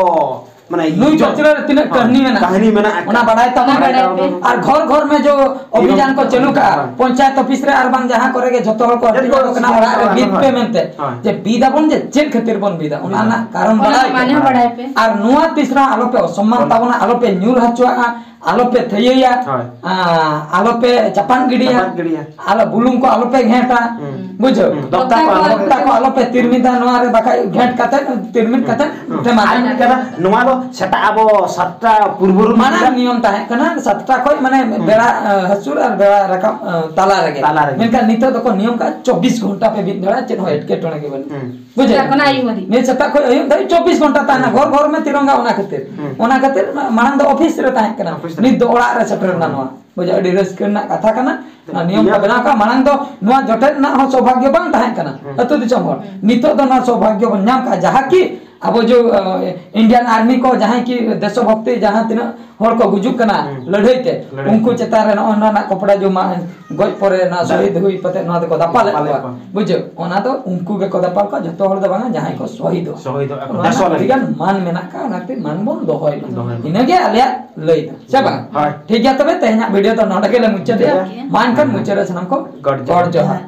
ᱢᱟᱱᱮ ᱱᱩᱭ ᱤᱡᱽᱡᱚᱛ, ᱯᱟᱹᱪᱨᱟᱹ ᱨᱮ ᱛᱤᱱᱟᱹᱜ ᱦᱳᱭ, ᱠᱟᱹᱦᱱᱤ ᱢᱮᱱᱟᱜᱼᱟ? ᱠᱟᱹᱦᱱᱤ ᱢᱮᱱᱟᱜᱼᱟ᱾ ᱚᱱᱟ ᱵᱟᱲᱟᱭ ᱛᱟᱵᱚᱱ᱾ ᱵᱟᱲᱟᱭ ᱛᱟᱵᱚᱱ᱾ ᱟᱨ ᱜᱷᱚᱨ ᱜᱷᱚᱨ ᱢᱮ ᱡᱚ ᱚᱵᱷᱤᱡᱟᱱ ᱠᱚ ᱪᱟᱹᱞᱩ ᱠᱟᱜᱼᱟ, ᱦᱳᱭ᱾ ᱯᱚᱧᱪᱟᱭᱮᱛ ᱚᱯᱷᱤᱥ ᱨᱮ ᱟᱨ ᱵᱟᱝ ᱡᱟᱦᱟᱸ ᱠᱚᱨᱮ ᱜᱮ ᱡᱷᱚᱛᱚ ᱦᱚᱲ ᱠᱚ ᱡᱚᱛᱚ ᱦᱟᱹᱴᱤᱧ ᱦᱚᱲ ᱠᱟᱱᱟ ᱚᱲᱟᱜ ᱨᱮ ᱦᱳᱭ᱾ ᱵᱤᱫ ᱯᱮ ᱢᱮᱱᱛᱮ᱾ ᱦᱳᱭ᱾ ᱡᱮ ᱵᱤᱫ ᱟᱵᱚᱱ ᱡᱮ ᱪᱮᱫ ᱠᱷᱟᱹᱛᱤᱨ ᱵᱚᱱ ᱵᱤᱫᱟ? ᱚᱱᱟ ᱦᱳᱭ᱾ ᱨᱮᱱᱟᱜ ᱠᱟᱨᱚᱱ ᱚᱱᱟ ᱵᱟᱲᱟᱭ ᱢᱟᱱᱮ ᱯᱮ᱾ ᱵᱟᱲᱟᱭ ᱯᱮ᱾ ᱟᱨ ᱱᱚᱣᱟ ᱛᱤᱥ ᱨᱮᱦᱚᱸ ᱟᱞᱚ ᱯᱮ ᱚᱥᱚᱢᱢᱟᱱ ᱦᱳᱭ᱾ ᱛᱟᱵᱚᱱᱟ, ᱟᱞᱚ ᱯᱮ ᱧᱩᱨ ᱦᱚᱪᱚᱣᱟᱜᱼᱟ, ᱟᱞᱚ ᱯᱮ ᱛᱷᱟᱹᱭᱟᱹᱭᱟ, ᱦᱳᱭ᱾ ᱟ, ᱟᱞᱚ ᱯᱮ ᱪᱟᱯᱟᱫ ᱜᱤᱰᱤᱭᱟ, ᱪᱟᱯᱟᱫ ᱜᱤᱰᱤᱭᱟ᱾ ᱟᱞᱚ ᱵᱩᱞᱩᱝ ᱠᱚ ᱟᱞᱚ ᱯᱮ ᱜᱷᱮᱸᱴᱟ᱾ ᱦᱩᱸ᱾ ᱵᱩᱡᱷᱟᱹᱣ? ᱦᱩᱸ᱾ ᱫᱚᱠᱛᱟ ᱠᱚ ᱟᱞᱚ ᱫᱚᱠᱛᱟ ᱠᱚ ᱟᱞᱚ ᱯᱮ ᱛᱤᱨᱢᱤᱫᱟ ᱱᱚᱣᱟ ᱨᱮ, ᱵᱟᱠᱷᱟᱡ ᱜᱷᱮᱸᱴ ᱠᱟᱛᱮ, ᱛᱤᱨᱢᱤᱫ ᱠᱟᱛᱮ ᱦᱩᱸ᱾ ᱯᱮ ᱢᱟᱨᱟ᱾ ᱟᱨ ᱢᱤᱫ ᱠᱟᱛᱷᱟ, ᱱᱚᱣᱟ ᱫᱚ ᱥᱮᱛᱟᱜ ᱟᱵᱚ ᱥᱟᱛᱴᱟ ᱯᱩᱨᱵᱚ ᱨᱮ ᱢᱟᱲᱟᱝ ᱵᱤᱫᱟ᱾ ᱱᱤᱭᱚᱢ ᱛᱟᱦᱮᱸ ᱠᱟᱱᱟ, ᱥᱟᱛᱴᱟ ᱠᱷᱚᱡ ᱢᱟᱱᱮ ᱦᱩᱸ᱾ ᱵᱮᱲᱟ, ᱟ, ᱦᱟᱹᱥᱩᱨ ᱟᱨ ᱵᱮᱲᱟ ᱨᱟᱠᱟᱵ, ᱟ, ᱛᱟᱞᱟ ᱨᱮᱜᱮ᱾ ᱛᱟᱞᱟ ᱨᱮᱜᱮ᱾ ᱢᱮᱱᱠᱷᱟᱱ ᱱᱤᱛᱚᱜ ᱫᱚᱠᱚ ᱱᱤᱭᱚᱢ ᱠᱟᱜᱼᱟ, ᱪᱚᱵᱵᱤᱥ ᱜᱷᱚᱱᱴᱟ ᱯᱮ ᱵᱤᱫ ᱫᱟᱲᱮᱭᱟᱜᱼᱟ, ᱪᱮᱫ ᱦᱚᱸ ᱮᱴᱠᱮᱴᱚᱬᱮ ᱜᱮ ᱵᱟᱹᱱᱩᱜᱼᱟ᱾ ᱦᱩᱸ᱾ ᱵᱩᱡᱷᱟᱹᱣ? ᱥᱮᱛᱟᱜ ᱠᱷᱚᱱ ᱟᱹᱭᱩᱵ ᱦᱟᱹᱵᱤᱡ᱾ ᱱᱤᱭᱟᱹ ᱥᱮᱛᱟᱜ ᱠᱷᱚᱱ ᱟᱹᱭᱩᱵ ᱫᱷᱟᱹᱵᱤᱡ ᱪᱚᱵᱵᱤᱥ ᱜᱷᱚᱱᱴᱟ ᱛᱟᱦᱮᱱᱟ, ᱦᱩᱸ᱾ ᱜᱷᱚᱨ ᱜᱷᱚᱨ ᱢᱮ ᱛᱤᱨᱚᱝᱜᱟ, ᱚᱱᱟ ᱠᱷᱟᱹᱛᱤᱨ᱾ ᱦᱩᱸ᱾ ᱚᱱᱟ ᱠᱷᱟᱹᱛᱤᱨ ᱢᱟ-, ᱢᱟᱲᱟᱝ ᱫᱚ ᱚᱯᱷᱤᱥ ᱨᱮ ᱛᱟᱦᱮᱸ ᱠᱟᱱᱟ᱾ ᱚᱯᱷᱤᱥ ᱨᱮ᱾ ᱱᱤᱛ ᱫᱚ ᱚᱲᱟᱜ ᱨᱮ ᱥᱮᱴᱮᱨ ᱮᱱᱟ ᱦᱩᱸ᱾ ᱱᱚᱣᱟ᱾ ᱵᱩᱡᱷᱟᱹᱣ, ᱟᱹᱰᱤ ᱨᱟᱹᱥᱠᱟᱹ ᱨᱮᱱᱟᱜ ᱠᱟᱛᱷᱟ ᱠᱟᱱᱟ᱾ ᱱᱚᱣᱟ ᱱᱤᱭᱚᱢ ᱠᱚ ᱱᱤᱭᱟᱹ ᱵᱮᱱᱟᱣ ᱠᱟᱜᱼᱟ, ᱢᱟᱲᱟᱝ ᱫᱚ ᱱᱚᱣᱟ ᱡᱚᱴᱮᱫ ᱨᱮᱱᱟᱜ ᱦᱚᱸ ᱥᱳᱵᱷᱟᱜᱭᱚ ᱵᱟᱝ ᱛᱟᱦᱮᱸ ᱠᱟᱱᱟ ᱦᱩᱸ᱾ ᱟᱹᱛᱩ ᱫᱤᱥᱚᱢ ᱦᱚᱲ᱾ ᱦᱩᱸ᱾ ᱱᱤᱛᱚᱜ ᱫᱚ ᱱᱚᱣᱟ ᱥᱳᱵᱷᱟᱜᱭᱚ ᱵᱚᱱ ᱧᱟᱢ ᱠᱟᱜᱼᱟ, ᱡᱟᱦᱟᱸ ᱠᱤ ᱟᱵᱚ ᱡᱮ, ᱟᱸ, ᱤᱱᱰᱤᱭᱟᱱ ᱟᱨᱢᱤ ᱠᱚ ᱡᱟᱦᱟᱸᱭ ᱠᱤ ᱫᱮᱥᱚ ᱵᱷᱚᱠᱛᱤ ᱡᱟᱦᱟᱸ ᱛᱤᱱᱟᱹᱜ ᱦᱚᱲ ᱠᱚ ᱜᱩᱡᱩᱜ ᱠᱟᱱᱟ ᱦᱩᱸ᱾ ᱞᱟᱹᱲᱦᱟᱹᱭ ᱛᱮ, ᱞᱟᱹᱲᱦᱟᱹᱭ ᱩᱱᱠᱩ ᱛᱮ᱾ ᱪᱮᱛᱟᱱ ᱨᱮ ᱱᱚᱜᱼᱚ ᱱᱚᱣᱟ ᱨᱮᱱᱟᱜ ᱠᱚᱯᱲᱟ ᱡᱚᱢᱟ, ᱜᱚᱡ ᱯᱚᱨᱮ ᱱᱚᱣᱟ ᱫᱟ-, ᱥᱚᱦᱤᱫ ᱦᱩᱭ ᱠᱟᱛᱮ ᱱᱚᱣᱟ ᱫᱚᱠᱚ ᱫᱟᱯᱟᱞᱮᱫ ᱫᱟᱯᱟᱞᱮᱫ ᱠᱚᱣᱟ᱾ ᱠᱚᱣᱟ᱾ ᱵᱩᱡᱷᱟᱹᱣ? ᱚᱱᱟ ᱫᱚ ᱩᱱᱠᱩ ᱜᱮᱠᱚ ᱫᱟᱯᱟᱞ ᱠᱚᱣᱟ, ᱡᱚᱛᱚ ᱦᱚᱲ ᱫᱚ ᱵᱟᱝᱟ, ᱡᱟᱦᱟᱸᱭ ᱠᱚ ᱥᱚᱦᱤᱫᱚᱜ᱾ ᱥᱚᱦᱤᱫᱚᱜ ᱟᱠᱚ, ᱱᱚᱣᱟ ᱫᱮᱥᱚ ᱞᱟᱹᱜᱤᱫ᱾ ᱟᱹᱰᱤᱜᱟᱱ ᱢᱟᱱ ᱢᱮᱱᱟᱜ ᱟᱠᱟᱫ, ᱚᱱᱟ ᱠᱷᱟᱹᱛᱤᱨ ᱢᱟᱱ ᱵᱚᱱ ᱫᱚᱦᱚᱭ ᱢᱟ᱾ ᱫᱚᱦᱚᱭ ᱢᱟ᱾ ᱤᱱᱟᱹᱜᱮ ᱟᱞᱮᱭᱟᱜ ᱞᱟᱹᱭ ᱫᱚ, ᱥᱮ ᱵᱟᱝ? ᱦᱳᱭ᱾ ᱴᱷᱤᱠ ᱜᱮᱭᱟ, ᱛᱚᱵᱮ ᱛᱮᱦᱮᱧᱟᱜ ᱵᱷᱤᱰᱤᱭᱳ ᱫᱚ ᱱᱚᱰᱮ ᱜᱮᱞᱮ ᱢᱩᱪᱟᱹᱫᱮᱜᱼᱟ᱾ ᱴᱷᱤᱠ ᱜᱮᱭᱟ᱾ ᱢᱟ ᱮᱱᱠᱷᱟᱱ ᱦᱮᱸ᱾ ᱢᱩᱪᱟᱹᱫ ᱨᱮ ᱥᱟᱱᱟᱢ ᱠᱚ ᱜᱚᱰ ᱡᱚᱦᱟᱨ᱾ ᱜᱚᱰ ᱡᱚᱦᱟᱨ᱾